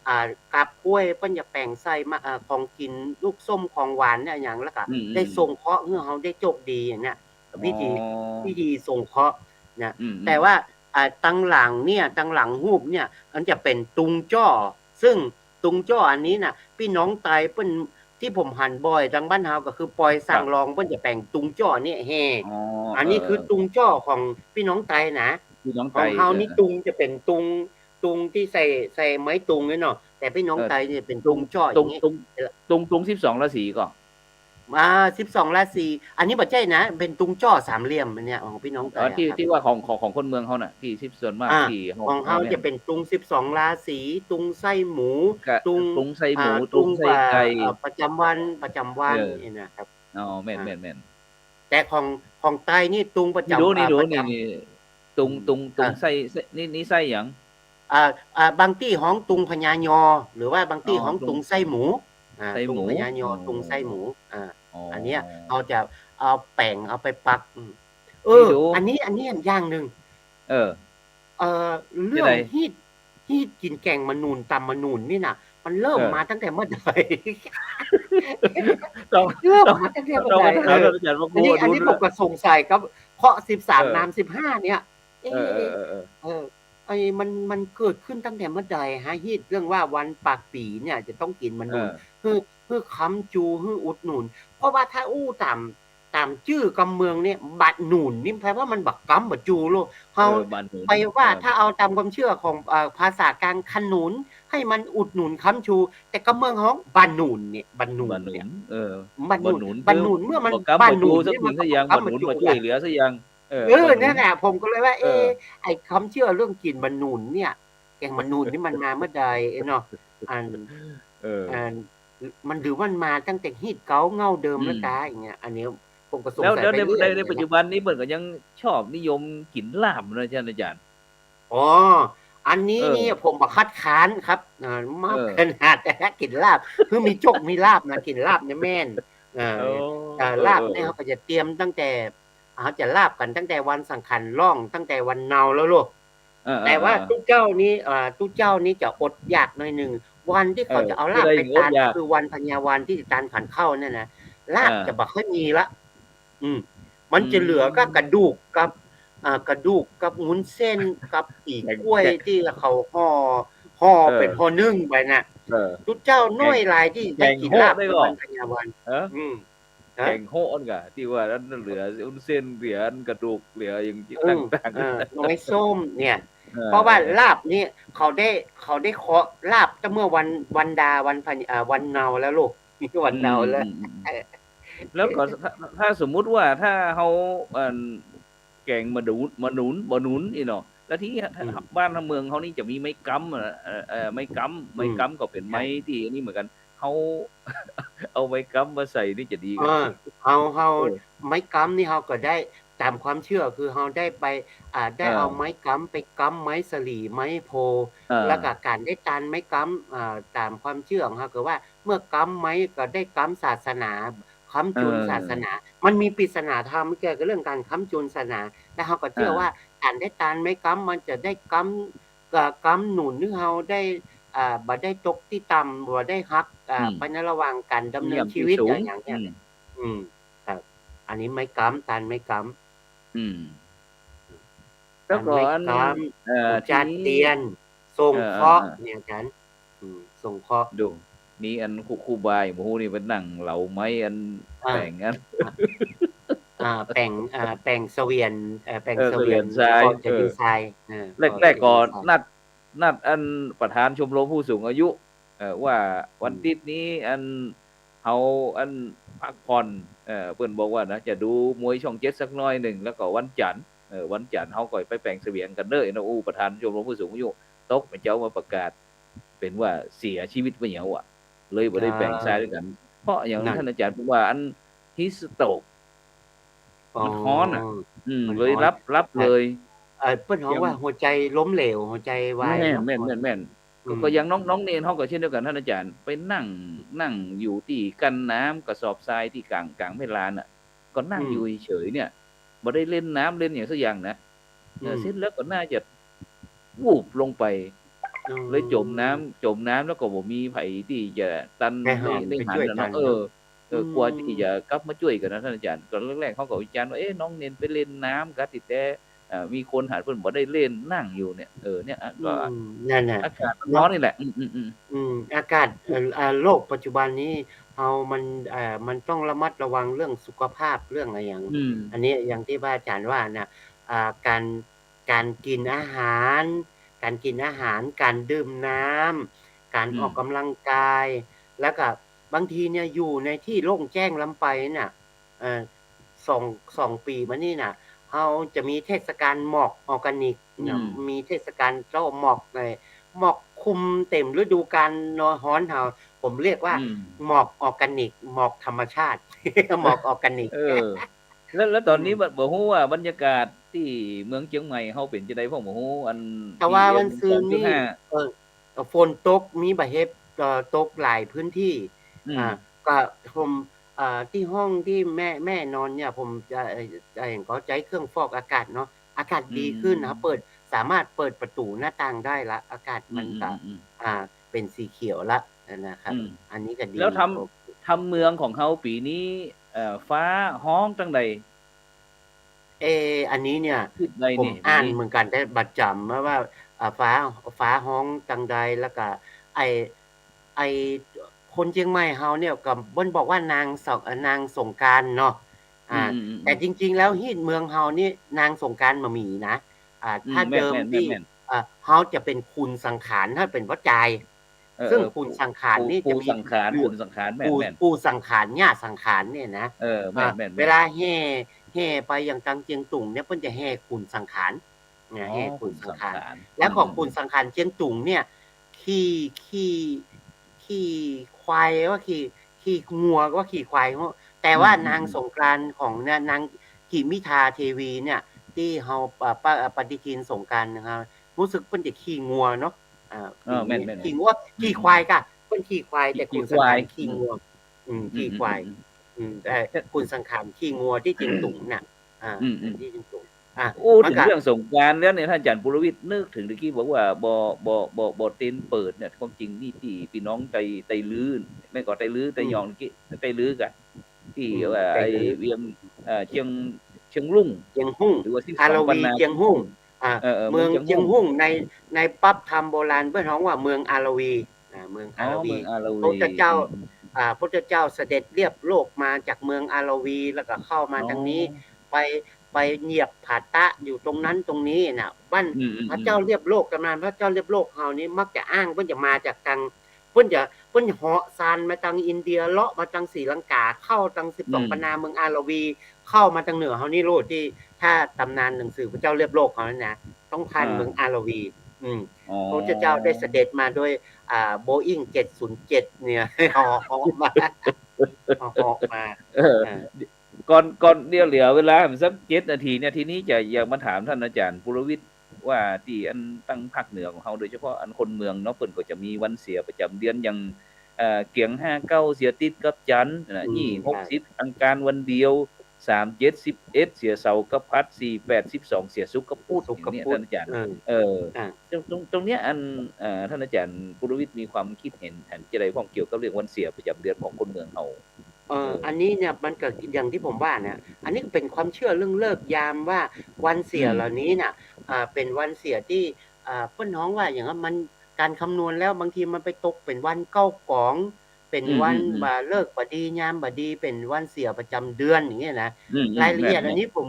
อ่า กับก๊วย เปิ้นจะแป๋งใส่มา อ่า ของกิ๋น ลูกส้ม ของหวานเนี่ย อะหยัง แล้วก็ อืม อืม ได้สงเคราะห์หื้อเฮาได้โจคดีอย่างเนี้ย อ๋อ วิธี วิธีสงเคราะห์นะ อืม อืม แต่ว่า อ่า ตังหลังเนี่ย ตังหลังฮูปเนี่ย มันจะเป๋นตุงจ้อ ซึ่งตุงจ้ออันนี้น่ะ ปี้น้องไตเปิ้น ตี้ผมหันบ่อยตังบ้านเฮาก็คือปอยสร้างรอง ครับ เปิ้นจะแป๋งตุงจ้อเนี่ยแห่ อ๋อ อันนี้ เออ คือตุงจ้อของปี้น้องไตนะ ปี้น้องไต ของเฮานี่ เออ ตุงจะเป๋นตุง ตุงตี้ใส่ ใส่ไม้ตุงเนี่ยเนาะ แต่ปี้น้อง เออ ไตเนี่ยเป๋นตุงจ้ออย่างนี้ ตุง ตุง ตุงสิบสองราศีก่อ อ่า สิบสองราศี อันนี้บ่ใจ้นะ เป๋นตุงจ้อสามเหลี่ยมอันเนี้ย ของปี้น้องไต อ๋อ ตี้ อะครับ ตี้ว่าของ ของ ของคนเมืองเฮาน่ะ ตี้สิบ ส่วนมาก อ่า ตี้เฮา ของเฮา เฮาเนี่ย จะเป๋นตุงสิบสองราศี ตุงไส้หมู กะ ตุง ตุงไส้หมู อ่า ตุงไส้ไก่ ตุง เอ่อ ประจำวัน ประจำวัน เออ นี่นะครับ อ๋อ แม่น อ่า แม่น แม่น แต่ของ ของไตนี่ตุงประจำ นี่ดู อ่า นี่ดู ประจำ นี่ นี่ ตุง อืม ตุง ตุง อ่ะ ไส้ ไส้ นี่ นี่ไส้หยัง อ่า อ่า บางตี้ฮ้องตุงพญายอ หรือว่าบางตี้ อ๋อ ฮ้อง ตุง ตุงไส้หมู อ่า ไส้หมู ตุงพญายอ อ๋อ ตุงไส้หมู อ่า อ๋อ อันเนี้ย เฮาจะเอาแป๋งเอาไปปัก อืม เออ นี่ดู อันนี้ อันนี้อย่างนึ่ง เออ เอ่อ เรื่อง จะได ฮีต ฮีตกิ๋นแก๋งมะหนุน ต๋ำมะหนุนนี่น่ะ มันเริ่ม เออ มาตั้งแต่เมื่อใด ต้อง เริ่ม ต้อง มาตั้งแต่เมื่อใด ต้องมาถาม เออ อาจ๋ารย์ว่า อันนี้ อันนี้ผมก็สงสัยครับ เคราะห์สิบสาม เออ นามสิบห้าเนี่ย เอ๊ะ เออ เออ เออ ไอ้มัน มันเกิดขึ้นตั้งแต่เมื่อใดฮะ ฮีตเรื่องว่าวันปากปี๋เนี่ยจะต้องกิ๋นมะหนุน เออ หื้อ หื้อค้ำจู หื้ออุดหนุน เพราะว่าถ้าอู้ต๋าม ต๋ามจื้อกำเมืองเนี่ย บะหนุนนี่แปลว่ามันบ่าก๊ำบ่าจูโลก เฮา เออ บะหนุน ไปว่า เออ ถ้าเอาต๋ามความเจื้อของ เอ่อ ภาษากลาง ขนุน หื้อมันอุดหนุนค้ำจู แต่กำเมืองฮ้องบะหนุนเนี่ย บะหนุนเนี่ย บะหนุน เออ บะหนุน บะหนุน บะหนุน เมื่อมัน บ่าก๊ำบ่าจู บะหนุนเนี่ย สักสิ่งสักอย่าง มันก็บ่าก๊ำบ่าจู บะหนุนบ่าจ้วยเหลือสักอย่าง เออ เออ บะหนุน นั่นแหละ ผมก็เลยว่า เออ เอ๊ะ ไอ้ความเจื้อเรื่องกิ๋นบะหนุนเนี่ย แก๋งบะหนุนนี่มันมาเมื่อใดเนาะ อัน เออ อัน มัน หรือมันมาตั้งแต่ฮีตเก๊าเง่าเดิม อืม แล้วกาอย่างเงี้ย อันนี้ผมก็สงสัย แล้ว แล้วใน ไปเรื่อย ใน ในปัจจุบันนี้เปิ้นก็ยังชอบนิยมกิ๋นลาบนะ ใช่ไหมอาจ๋ารย์ อ๋อ อันนี้ เออ นี่ผมบ่คัดค้านครับ อ่า มา เออ ขนาดแต่ถ้ากิ๋นลาบ คือมีโจคมีลาภนะ กิ๋นลาบเนี่ยแม่น เออ โอ้ เอ่อ เออ ลาบเนี่ย เออ เฮาก็จะเตรียมตั้งแต่ เฮาจะลาบกั๋นตั้งแต่วันสังขันล่อง ตั้งแต่วันเนาแล้วลูก เออ เออ แต่ว่า เออ ตุ๊เจ้านี้ เอ่อ ตุ๊เจ้านี้จะอดอยากหน่อยนึ่ง วันตี้เขาจะเอาลาบไปตาน เออ คือวันพญาวันตี้จะตานขันเข้าเนี่ยนะ ลาบ เออ จะบ่ค่อยมีละ อืม มันจะเหลือก็ อืม กระดูกกับ อ่า กระดูกกับวุ้นเส้นกับปี๋ก๊วย แบ่ง ตี้เขาห่อ ห่อ เออ เป๋นห่อนึ่งไปน่ะ เออ ตุ๊เจ้าน้อยหลายตี้ได้กิ๋นลาบ แก๋งโฮะได้ก่อ วันพญาวัน เออ อืม ฮะ แก๋งโฮะอันก่ะ ตี้ว่าอันเหลือวุ้นเส้น เหลืออันกระดูก เหลืออย่าง อืม ต่างๆ เออ หน่อไม้ส้มเนี่ย เออ เพราะว่าลาบนี่เขาได้ เขาได้เคาะลาบตั้งเมื่อวัน วันดา วันพญา อ่า วันเนาแล้วลูก วันเนาแล้ว อืม อืม อืม เออ แล้วก็ถ้า ถ้าสมมุติว่าถ้าเฮา อัน แก๋งมะหนุน มะหนุน บ่าหนุนนี่เนาะ แล้วตี้ อืม บ้านเมืองเฮานี่จะมีไม้ก๊ำอะ เอ่อ เอ่อ ไม้ก๊ำ ไม้ก๊ำ อืม ก็เป๋นไม้ตี้อันนี้เหมือนกั๋น เฮา เอาไม้ก๊ำมาใส่นี่จะดีกว่า เออ เฮา เฮา เออ ไม้ก๊ำนี่เฮาก็ได้ ต๋ามความเจื้อคือเฮาได้ไป อ่า ได้ เออ เอาไม้ก๊ำไปก๊ำไม้สะหลี ไม้โพธิ์ เออ แล้วก็ก๋านได้ตานไม้ก๊ำ อ่า ต๋ามความเจื้อของเฮาคือว่า เมื่อก๊ำไม้ก็ได้ก๊ำศาสนา ค้ำจูน เออ ศาสนา มันมีปริศนาธรรมเกี่ยวกับเรื่องก๋านค้ำจูนศาสนา แล้วเฮาก็เจื้อ เออ ว่าก๋านได้ตานไม้ก๊ำ มันจะได้ก๊ำ เอ่อ ก๊ำหนุนหื้อเฮาได้ อ่า บ่ได้ตกตี้ต่ำ บ่ได้ฮัก อ่า อืม ไปในระหว่างก๋านดำเนินชีวิต เยี่ยมตี้สูง อะหยังเนี่ย อืม อืม ครับ อันนี้ไม้ก๊ำ ตานไม้ก๊ำ อืม แล้วก็อัน ตานไม้ก๊ำ เอ่อ ผูกจาน ตี้ เตียน ส่งเคราะห์ เออ เออ เออ เนี่ยอาจ๋ารย์ อืม ส่งเคราะห์ ดู มีอันครู ครูบาอย่างหมู่นี่ไปนั่งเหลาไม้อัน อ่า แป๋งอัน อ่า แป๋ง อ่า แป๋งเสวียน เอ่อ แป๋ง เออ เสวียน เสวียนทราย ก็จะดีไซน์ เออ เออ แรกๆ ก็ ก็จะดีไซน์ นัด นัดอันประธานชมรมผู้สูงอายุ เอ่อ ว่าวัน อืม อาทิตย์นี้อัน เฮาอันพักผ่อน เอ่อ เปิ้นบอกว่านะ จะดูมวยช่องเจ็ดสักหน้อยนึ่ง แล้วก็วันจันทร์ เอ่อ วันจันทร์เฮาก็ไปแป๋งเสวียนกั๋นเน่อนะ อู้ ประธานชมรมผู้สูงอายุ ตกเมื่อเจ๊ามาประกาศ เป๋นว่าเสียชีวิตไปแล้วอะ เลยบ่ได้แป๋งทรายตวยกั๋น เพราะอย่าง นั่น ท่านอาจ๋ารย์เปิ้นว่าอัน heat stroke อ๋อ มันฮ้อนอะ อืม มันฮ้อน เลยหลับ หลับ ครับ เลย เอ่อ เปิ้นฮ้องว่าหัวใจ๋ล้มเหลว หัวใจ๋วาย แม่น หลับ แม่น ฮ้อน แม่น แม่น อืม ก็ ก็อย่างน้อง น้องเณรเฮาก็เช่นเดียวกั๋น ท่านอาจ๋ารย์ ไปนั่ง นั่งอยู่ตี้กั้นน้ำกระสอบทรายตี้ก๋าง ก๋างแม่ลานน่ะ ก็นั่ง อืม อยู่เฉยๆ เนี่ย บ่ได้เล่นน้ำเล่นหยังสักอย่างนะ เออ อืม เสร็จแล้วก็น่าจะ วูบลงไป อ๋อ เลยจ๋มน้ำ จ๋มน้ำแล้วก็บ่มีใผตี้จะตัน ไปหาม ได้ ได้หัน ไปจ้วย น่ะเนาะ ตัน เออ เนาะ เออ อืม กว่าตี้จะกลับมาจ้วยกั๋นนะต้านอาจ๋ารย์ ก็แรกๆ เขาก็วิจารณ์ว่า เอ๊ะ น้องเณรไปเล่นน้ำกั๋นตี้แต๊ เอ่อ มีคนหันเปิ้นบ่ได้เล่นนั่งอยู่เนี่ย เออ เนี่ย อ่ะ ก็ อืม นั่นน่ะ อากาศมันร้อนนี่แหละ เนาะ อืมๆๆ อืม อากาศ เอ่อ เอ่อ โลกปัจจุบันนี้ เฮามัน เอ่อ มันต้องระมัดระวังเรื่องสุขภาพ เรื่องอะหยัง อืม อันนี้อย่างตี้พระอาจ๋ารย์ว่าน่ะ อ่า ก๋าน ก๋านกิ๋นอาหาร ก๋านกิ๋นอาหาร ก๋านดื่มน้ำ ก๋าน อืม ออกก๋ำลังกาย แล้วก็บางทีเนี่ยอยู่ในตี้โล่งแจ้งล้ำไปน่ะ เอ่อ สอง สองปี๋มานี่น่ะ เฮาจะมีเทศกาลหมอกออร์แกนิกน่ะ อืม มีเทศกาลเจ๊าหมอก เอ่อ หมอกคลุมเต็มฤดูกาลเนาะ ฮ้อนเฮา ผมเรียกว่า อืม หมอกออร์แกนิก หมอกธรรมชาติ หมอกออร์แกนิก เออ แล้ว แล้วตอนนี้ อืม บ่ บ่ฮู้ว่าบรรยากาศตี้เมืองเจียงใหม่เฮาเป๋นจะใดพ่อง บ่ฮู้ อัน แต่ว่าวันซืนนี่ PM สองจุดห้า เออ เอ่อ ฝนตก มีบ่าเห็บ เอ่อ ตกหลายพื้นตี้ อืม อ่า ก็ผม เอ่อ ตี้ห้องตี้แม่ แม่นอนเนี่ย ผมจะ เอ่อ เอ่อ ก็ใจ๊เครื่องฟอกอากาศเนาะ อากาศดีขึ้นนะครับ อืม เปิด สามารถเปิดประตู๋หน้าต่างได้ละ อากาศมันก็ อืมๆๆๆ อ่า เป๋นสีเขียวละนะครับ อืม อันนี้ก็ดี แล้วทำ โอเค ทำเมืองของเฮาปี๋นี้ เอ่อ ฟ้าฮ้องตังใด เอ อันนี้เนี่ย ผมอ่านเหมือนกั๋น แต่บ่จ๋ำว่า อ่า ฟ้า ฟ้าฮ้องตังใด แล้วก็ ไอ้ ไอ้ คนเจียงใหม่เฮาเนี่ยก็เปิ้นบอกว่านางสง- เอ่อ นางสงกรานต์เนาะ อ่า อืมๆๆๆ แต่จริงๆ แล้วฮีตเมืองเฮานี่นางสงกรานต์บ่มีนะ อ่า อืม ถ้าเดิมตี้ แม่นๆๆๆ อ่า เฮาจะเป๋นขุนสังขาร เฮาเป๋นป้อจาย เออ ซึ่ง เออ ขุนสังขารนี่จะมี ปู่สังขาร ขุนสังขาร แม่นๆ ปู่สังขาร ย่าสังขารเนี่ยนะ เออ แม่นๆๆ อ่า เวลาแห่ แห่ไปอย่างตังเจียงตุงเนี่ย เปิ้นจะแห่ขุนสังขาร นะ อ๋อ แห่ขุนสังขาร ขุนสังขาร แล้วของ อืมๆๆ ขุนสังขารเจียงตุงเนี่ย ขี่ ขี่ ขี่ควายว่าขี่ ขี่งัวว่าขี่ควาย แต่ว่า อืมๆๆ นางสงกรานต์ของเนี่ย นางกิมิทาเทวีเนี่ย ตี้เฮา เอ่อ ปะ- เอ่อ ปฏิทินสงกรานต์นะครับ ฮู้สึกเปิ้นจะขี่งัวเนาะ อ่า เออ แม่นๆๆ ขี่งัว อืมๆ ขี่ควายก่ะ เปิ้นขี่ควาย แต่ ขี่ ขุนสังขาร ขี่งัว ขี่งัว อืม อืม ขี่ควาย อืมๆๆ อืม แต่ แต่ ขุนสังขารขี่งัวตี้เจียงตุงน่ะ อ่า อืมๆ ตี้เจียงตุง อ่ะ อู้ มันก็ เถิงเรื่องสงกรานต์แล้วเนี่ย ต้านอาจ๋ารย์ปุรวิทย์ นึกเถิงตะกี้บอกว่าบ่ บ่ บ่ บ่เต็มเปิดเนี่ย ความจริงนี่ตี้ปี้น้องไต ไตลื้อ แม่นก่อ ไตลื้อ ไตยอง อืม ตะกี้ ไตลื้อก่ะ ตี้ อืม ว่า ไต ไอ้ ลื้อ เวียง เอ่อ เจียง เจียงรุ่ง เจียงรุ่ง หรือว่าสิบสอง อาระวี ปันนา เจียงรุ่ง อ่า เออๆ เมือง เมืองเจียงรุ่ง เจียงรุ่ง ใน ในปั๊บธรรมโบราณเปิ้นฮ้องว่าเมืองอาระวี อ่า เมือง อ๋อ อาระวี เมืองอาระวี พุทธเจ้า อืม อ่า พุทธเจ้าเสด็จเลียบโลกมาจากเมืองอาระวี แล้วก็เข้ามา อ๋อ ตางนี้ ไป ไปเหยียบผาตะอยู่ตรงนั้นตรงนี้น่ะ บ้าน อืมๆๆ พระเจ้าเลียบโลก ตำนานพระเจ้าเลียบโลกเฮานี้มักจะอ้าง เปิ้นจะมาจากตาง เปิ้นจะ เปิ้นเหาะซานมาตางอินเดีย เลาะมาตางศรีลังกา เข้าตางสิบสอง อืม ปันนา เมืองอาระวี เข้ามาตางเหนือเฮานี้โลด ตี้ถ้าตำนานหนังสือพระเจ้าเลียบโลกเฮานั้นนะ ต้องผ่าน อ่า เมืองอาระวี อืม อ๋อ พระพุทธเจ้าได้เสด็จมาด้วย อ่า โบอิ้ง เจ็ดศูนย์เจ็ด เนี่ย เหาะมา เหาะมา เออ เออ ก่อน ก่อน เดี๋ยวเหลือเวลาสักเจ็ดนาทีเนี่ย ทีนี้จะอยากมาถามต้านอาจ๋ารย์ปุรวิทย์ ว่าตี้อันตางภาคเหนือของเฮา โดยเฉพาะอันคนเมืองเนาะ เปิ้นก็จะมีวันเสียประจ๋ำเดือน อย่าง เอ่อ เกี๋ยงห้าเก้าเสียติ๊ดกับจันทร์น่ะ อืม ยี่สิบ หกสิบ อังคารวันเดียว สามเจ็ด สิบเอ็ด เสียเสาร์กับพฤหัส สี่แปด สิบสอง เสียศุกร์กับพุธ อย่างเนี้ย ต้านอาจ๋ารย์ เออ เออ อ่ะ ตรง ตรง ตรงเนี้ยอัน เอ่อ ต้านอาจ๋ารย์ปุรวิทย์มีความคิดเห็น หันจะใดพ่องเกี่ยวกับเรื่องวันเสียประจ๋ำเดือนของคนเมืองเฮา เอ่อ เออ อันนี้เนี่ยมันก็อย่างตี้ผมว่าเนี่ย อันนี้ก็เป๋นความเจื้อเรื่องฤกษ์ยามว่าวันเสีย อืม เหล่านี้น่ะ อ่า เป๋นวันเสียตี้ อ่า เปิ้นฮ้องว่าอย่างนั้น มัน ก๋านคำนวณแล้วบางทีมันไปตกเป๋นวันเก๊ากอง เป๋นวัน อืมๆๆ บ่าฤกษ์บ่ดี ยามบ่ดี เป๋นวันเสียประจ๋ำเดือนอย่างเงี้ยนะ อืมๆ รายละเอียด แม่นๆ อันนี้ผม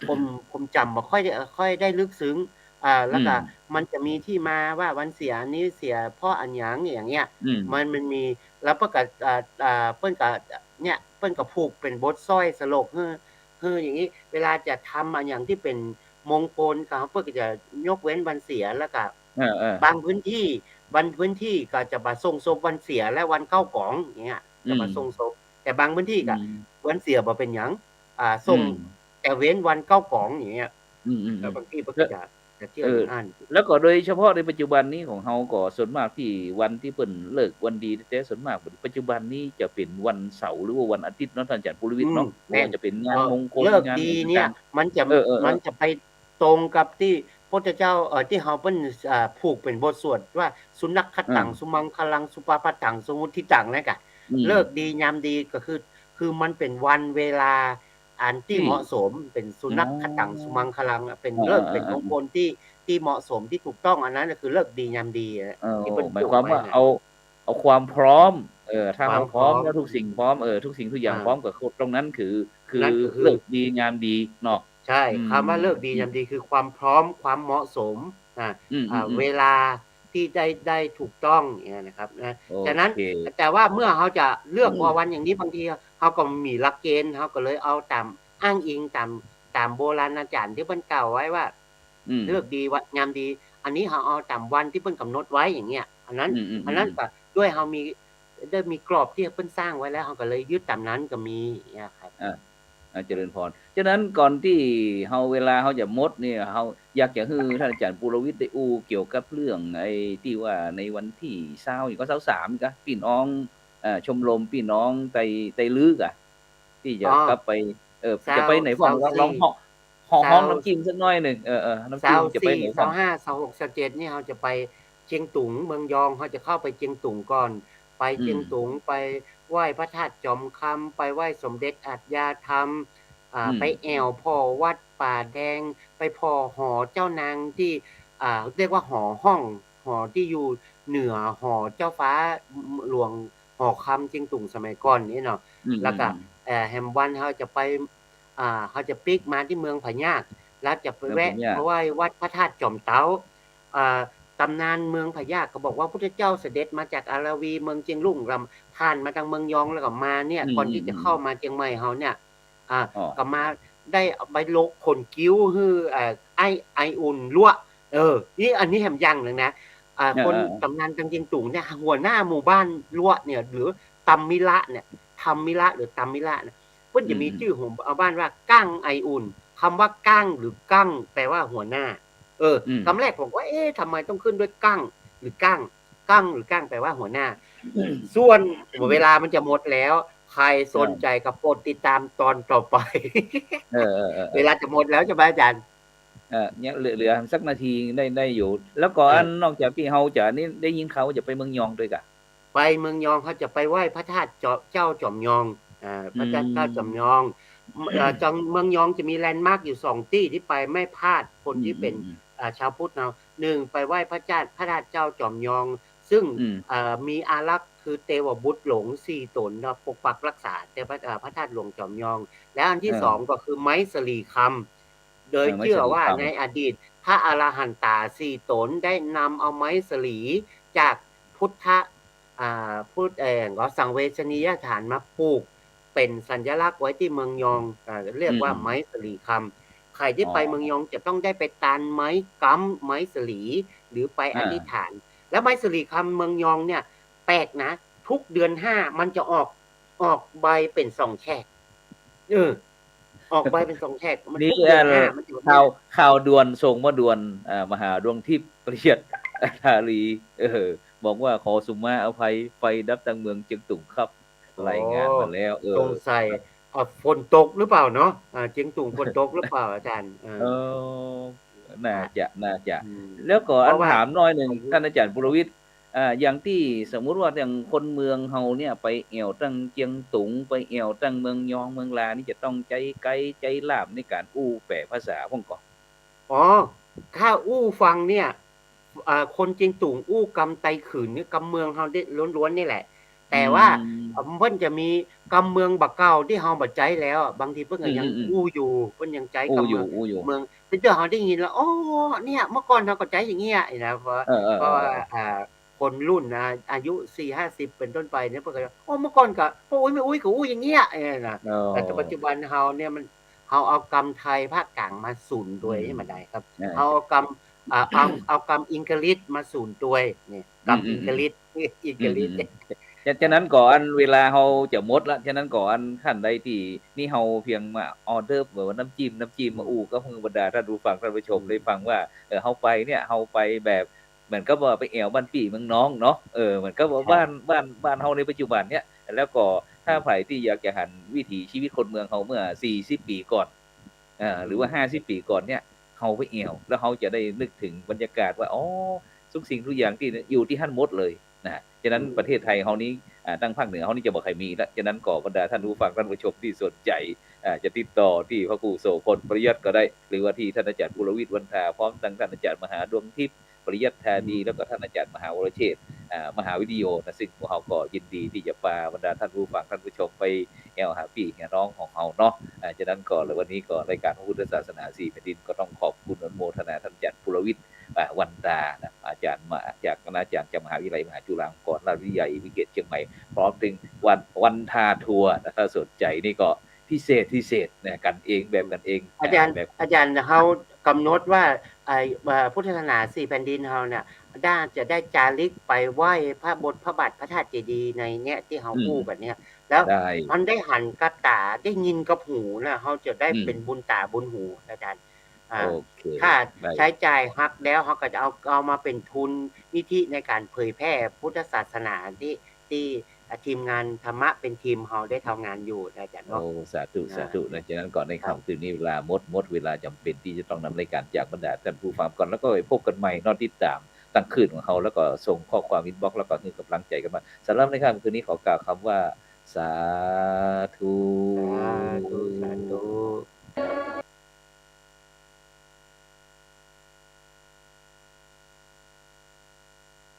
ผม ผมจ๋ำบ่ค่อยได้ ค่อยได้ลึกซึ้ง อ่า แล้วก็ อืม มันจะมีตี้มาว่าวันเสียอันนี้เสียเพราะอะหยังอย่างเงี้ย อืม มัน มันมี แล้วเปิ้นก็ อ่า อ่า เปิ้นก็ เนี่ย เปิ้นก็ผูกเป๋นบทสร้อยสลก เออ เออ อย่างนี้ เวลาจะทำอะหยังตี้เป๋นมงคล เขา เปิ้นก็จะยกเว้นวันเสีย แล้วก็ เออๆ บางพื้นตี้ บางพื้นตี้ก็จะบ่ส่งศพวันเสียและวันเก๊ากอง อย่างเงี้ย จะบ่ส่งศพ อืม แต่บางพื้นตี้ก็ อืม วันเสียบ่เป๋นหยัง อ่า ส่ง อืม แต่เว้นวันเก๊ากอง อย่างเงี้ย อืมๆๆ แล้วบางตี้เปิ้นก็จะ จะเตี้ยว เออ อย่างอั้น แล้วก็โดยเฉพาะในปัจจุบันนี้ของเฮาก็ส่วนมากตี้วันตี้เปิ้นเลิกวันดีแต๊ๆ ส่วนมากปัจจุบันนี้จะเป๋นวันเสาร์หรือว่าวันอาทิตย์เนาะ ต้านอาจ๋ารย์ปุรวิทย์เนาะ อืม ว่าจะเป๋นงาน แม่น มงคล เลิกดีเนี่ย งานต่างๆ มันจะ เออๆๆ มันจะไปตรงกับตี้พระพุทธเจ้า เอ่อ ตี้เฮาเปิ้น อ่า ผูกเป๋นบทสวดว่า สุนักขตัง อ่า สุมังคลัง สุปาปาตัง สุวุฑิตัง นั่นกะ อืม เลิกดียามดีก็คือ คือมันเป๋นวันเวลาอันตี้ อืม เหมาะสม เป๋นสุนักขตัง อ๋อ สุมังคลังอะ เป๋น อ่า เลิก อ่า เป๋นมงคลตี้ ตี้เหมาะสม ตี้ถูกต้อง อันนั้นน่ะคือเลิกดียามดีอะ เออ ตี้เปิ้น หมายความว่า ผูกไว้นะ เอา เอาความพร้อม เออ ถ้า ความพร้อม พร้อม แล้วทุกสิ่งพร้อม เออ ทุกสิ่งทุกอย่าง อ่า พร้อมกับตรงนั้นคือ คือ นั่นก็คือ เลิกดียามดีเนาะ ใช่ อืม คำว่าเลิกดียามดีคือความพร้อม ความเหมาะสม อ่า อืม อ่า อืม อืม เวลาตี้ได้ ได้ถูกต้องเนี่ยนะครับนะ โอเค ฉะนั้น แต่ว่าเมื่อเฮาจะเลือก อืม ว่าวันอย่างนี้ บางทีเฮาก็มีหลักเกณฑ์ เฮาก็เลยเอาต๋าม อ้างอิงต๋าม ต๋ามโบราณอาจ๋ารย์ตี้เปิ้นกล่าวไว้ว่า อืม เลิกดีวัน ยามดี อันนี้เฮาเอาต๋ามวันตี้เปิ้นก๋ำหนดไว้อย่างเงี้ย อันนั้น อืม อืม อันนั้น อืม ก็ด้วยเฮามี ได้มีกรอบตี้เปิ้นสร้างไว้แล้ว เฮาก็เลยยึดต๋ามนั้นก็มีเนี่ยครับ อ่า อ่า เจริญพร ฉะนั้นก่อนตี้เฮา เวลาเฮาจะหมดเนี่ย เฮาอยากจะหื้อต้านอาจ๋ารย์ปุรวิทย์ได้อู้เกี่ยวกับเรื่องไอ้ตี้ว่าในวันตี้ซาวนี่ก็ ซาวสามนี่กะ ปี้น้อง เอ่อ ชมรมปี้น้องไต ไตลื้อกะ ตี้จะ อ๋อ กลับไป เออ ซาว จะไปไหนพ่อง ซาวสี่ ลอง ลองฮ้อง ฮ้อง ฮ้อง ซาว น้ำจิ้มสักหน้อยนึ่ง เออ เออ น้ำจิ้ม ซาวสี่ จะไปไหนพ่อง ซาวห้า ซาวหก ซาวเจ็ด นี่เฮาจะไปเจียงตุง เมืองยอง เฮาจะเข้าไปเจียงตุงก่อน ไปเจียงตุง อืม ไปไหว้พระธาตุจอมคำ ไปไหว้สมเด็จอาทยาธรรม อ่า อืม ไปแอ่วผ่อวัดป่าแดง ไปผ่อหอเจ้านางตี้ อ่า เรียกว่าหอห้อง หอตี้อยู่เหนือหอเจ้าฟ้าหลวง หอคำเจียงตุงสมัยก่อนนี่เนาะ อืม แล้วก็ อืม อืม เอ่อ แหมวันเฮาจะไป อ่า เฮาจะปิ๊กมาตี้เมืองผายาก แล้วจะไปแวะ เมืองผายาก ไปไหว้วัดพระธาตุจอมเต๊า อ่า ต๋ำนานเมืองผายากก็บอกว่าพุทธเจ้าเสด็จมาจากอาราวี เมืองเจียงตุง ลำ ผ่านมาตางเมืองยองแล้วก็มาเนี่ย อืม ก่อนตี้จะ อืม เข้ามาเจียงใหม่เฮาเนี่ย อ่า อ๋อ ก็มาได้ไปโลกขนกิ้วหื้อ เอ่อ ไอ้ ไออุ่นลัวะ เออ นี่ อันนี้แหมอย่างนึ่งนะ อ่า เออ คน เออ เออ ต๋ำนานตางเจียงตุงเนี่ย หัวหน้าหมู่บ้านลัวะเนี่ย หรือตำมิละเนี่ย ธรรมิละหรือตำมิละเนี่ย เปิ้นจะมี อืม อืม จื้อของหมู่บ้านว่าก้างไออุ่น คำว่าก้างหรือกั้งแปลว่าหัวหน้า เออ อืม กำแรกผมว่า เอ๊ะ ทำไมต้องขึ้นด้วยกั้งหรือก้าง กั้งหรือก้างแปลว่าหัวหน้า อืม ส่วน อืม เวลามันจะหมดแล้ว ใครสนใจก็โปรดติดตามตอนต่อไป เออ เออ เออ เออ เวลาจะหมดแล้วใช่ไหมอาจารย์ เออ เนี่ยเหลือ เหลือสักนาทีได้ ได้อยู่ แล้วก็ เออ อันนอกจากตี้เฮาจะนี่ได้ยินข่าวว่าจะไปเมืองยองด้วยกะ ไปเมืองยอง เฮาจะไปไหว้พระธาตุเจ้า เจ้าจอมยอง อ่า พระธาตุ อืม เจ้าจอมยอง เอ่อ จอม เมืองยองจะมีแลนด์มาร์คอยู่สองตี้ตี้ไปไม่พลาด คนตี้เป๋น อืม อืม อ่า ชาวพุทธเนาะ หนึ่ง ไปไหว้พระธาตุ พระธาตุเจ้าจอมยอง ซึ่ง อืม เอ่อ มีอารักษ์คือเตวบุตรหลงสี่ต๋นเนาะ ปกปักรักษา แต่พระ เอ่อ พระธาตุหลวงจอมยอง และอันตี้ เออ สองก็คือไม้สะหลีคำ โดย เออ ไม้สะหลีคำ เจื้อว่าในอดีตพระอรหันตาสี่ต๋นได้นำเอาไม้สะหลีจากพุทธ อ่า พุทธ เอ่อ ก็สังเวชนียสถานมาปลูกเป๋นสัญลักษณ์ไว้ตี้เมืองยอง อ่า เรียกว่า อืม ไม้สะหลีคำ ใผตี้ไป อ๋อ เมืองยองจะต้องได้ไปตานไม้ก๊ำไม้สะหลี หรือไป อ่า อธิษฐาน แล้วไม้สะหลีคำเมืองยองเนี่ยแปลกนะ ทุกเดือนห้ามันจะออก ออกใบเป๋นสองแฉก เออ ออกใบเป๋นสองแฉก มัน นี่ ทุกเดือน เอ่อ ห้ามันจะออก ข่าว ข่าวด่วนส่งมาด่วน อ่า มหาดวงทิพย์ ปริยัติธารี เออ บอกว่าขอสุมาอภัย ไฟดับตางเมืองเจียงตุงครับ อ๋อ รายงานมาแล้ว เออ สงสัย อ่ะ ฝนตกหรือเปล่าเนาะ อ่า เจียงตุงฝนตกหรือเปล่าอาจารย์ เออ เออ น่าจะ น่าจะ อืม แล้วก็อันถามหน้อยนึ่ง เพราะว่า ท่านอาจารย์ปุรวิทย์ อ่า อย่างตี้สมมุติว่าอย่างคนเมืองเฮาเนี่ยไปแอ่วตางเจียงตุง ไปแอ่วตางเมืองยองเมืองลานี่จะต้องใจ๊ไกด์ใจ๊ล่ามในก๋านอู้แปลภาษาพ่องก่อ อ๋อ ถ้าอู้ฟังเนี่ย อ่า คนเจียงตุงอู้กำไตขืนเนี่ย กำเมืองเฮาได้ล้วนๆ นี่แหละ แต่ว่า อืม เปิ้นจะมีกำเมืองบ่าเก่าตี้เฮาบ่ใจ๊แล้ว บางทีเปิ้นก็ยัง อืม อืม อู้อยู่ เปิ้นยังใจ๊ อู้อยู่ กำเมือง อู้อยู่ เมือง แต่เดี๋ยวเฮาได้ยินแล้ว อ๋อ เนี่ย เมื่อก่อนเฮาก็ใจ๊อย่างเงี้ยนะ เพราะ เออ เออ เพราะว่า เออ เออ อ่า คนรุ่นนะ อายุสี่ห้าสิบเป๋นต้นไปเนี่ย เปิ้นก็ โอ้ เมื่อก่อนก็ ป้าอุ๊ย แม่อุ๊ยก็อู้อย่างเงี้ย เนี่ยนะ โอ้ แต่ปัจจุบันเฮาเนี่ยมัน เฮาเอากำไทยภาคกลางมาสูนตวย อืม นี่บ่ได้ครับ เออ เฮาเอากำ อ่า เอา เอากำอังกฤษมาสูนตวย นี่ กำ อืม อืม อังกฤษ อังกฤษ อืม อืม ฉะ- ฉะนั้นก่ออั้นเวลาเฮาจะหมดละ ฉะนั้นก่ออั้นคันใดตี้ นี่เฮาเปียงมาออเดิร์ฟ ว่าน้ำจิ้ม น้ำจิ้มมาอู้กับหื้อบรรดาท่านผู้ฟังท่านผู้ชมได้ฟังว่า เออ เฮาไปเนี่ย เฮาไปแบบ เหมือนกับว่าไปแอ่วบ้านปี้เมืองน้องเนาะ เออ เหมือนกับว่า ครับ บ้าน บ้าน บ้านเฮาในปัจจุบันเนี่ย แล้วก็ถ้า อืม ใผตี้อยากจะหันวิถีชีวิตคนเมืองเฮาเมื่อสี่สิบปี๋ก่อน อ่า หรือว่า อืม ห้าสิบปี๋ก่อนเนี่ย เฮาไปแอ่ว แล้วเฮาจะได้นึกถึงบรรยากาศว่า อ๋อ ทุกสิ่งทุกอย่างตี้อยู่ตี้หั้นหมดเลยนะ ฉะนั้น อืม ประเทศไทยเฮานี้ อ่า ตังภาคเหนือเฮานี้จะบ่ใค่มีละ ฉะนั้นก่อบรรดาท่านผู้ฟังท่านผู้ชมตี้สนใจ๋ อ่า จะติดต่อตี้พระครูโสภณ ปริยัติก็ได้ หรือว่าตี้ท่านอาจารย์ปุรวิทย์ วันทา พร้อมตังท่านอาจารย์มหาดวงทิพย์ ปริยัติธานี อืม แล้วก็ท่านอาจารย์มหาวรเชษฐ อ่า มหาวิริโยนะ ซึ่งพวกเฮาก็ยินดีตี้จะปาบรรดาท่านผู้ฟังท่านผู้ชมไปแอ่วหาปี้แอ่วน้องของเฮาเนาะ อ่า ฉะนั้นก่อ อืม วันนี้ก่อรายการพระพุทธศาสนาสี่แผ่นดินก็ต้องขอบคุณอนุโมทนาท่านอาจารย์ปุรวิทย์ อ่า วันทานะ อาจารย์มาจากคณาจารย์จากมหาวิทยาลัยมหาจุฬาลงกรณราชวิทยาลัยวิเกตเชียงใหม่ พร้อมตึงวัน วันทาทัวร์นะ ถ้าสนใจ๋นี่ก็พิเศษพิเศษนะ กั๋นเองแบบกั๋นเอง อาจารย์ อ่า แบบ อาจารย์ เฮากำหนดว่า ไอ้ เอ่อ พุทธศาสนาสี่แผ่นดินเฮาเนี่ย น่าจะได้จาริกไปไหว้พระบนพระบาทพระธาตุเจดีย์ในเนี่ยตี้เฮา อืม อู้กั๋นเนี่ย แล้ว ได้ มันได้หันกับต๋า ได้ยินกับหูนะ เฮาจะได้ อืม เป๋นบุญต๋าบุญหู อาจารย์ อ่า โอเค ถ้า ได้ ใจ๊จ่ายหักแล้ว เฮาก็จะเอา เอามาเป๋นทุนนิธิในก๋านเผยแพร่พุทธศาสนาตี้ ตี้ อ่า ทีมงานธรรมะเป๋นทีมเฮาได้ทำงานอยู่นะอาจารย์เนาะ โอ้ สาธุ อ่า สาธุนะ ฉะนั้นก่อใน ครับ ค่ำคืนนี้เวลาหมด หมดเวลาจ๋ำเป๋นตี้จะต้องนำรายก๋านจากบรรดาท่านผู้ฟังก่อน แล้วก็ไปพบกั๋นใหม่เนาะ ติดต๋ามตังคลื่นของเฮา แล้วก็ส่งข้อความอินบ็อกซ์ แล้วก็หื้อก๋ำลังใจ๋กั๋นมา สำหรับในค่ำคืนนี้ขอกล่าวกำว่า สาธุ สาธุ สาธุ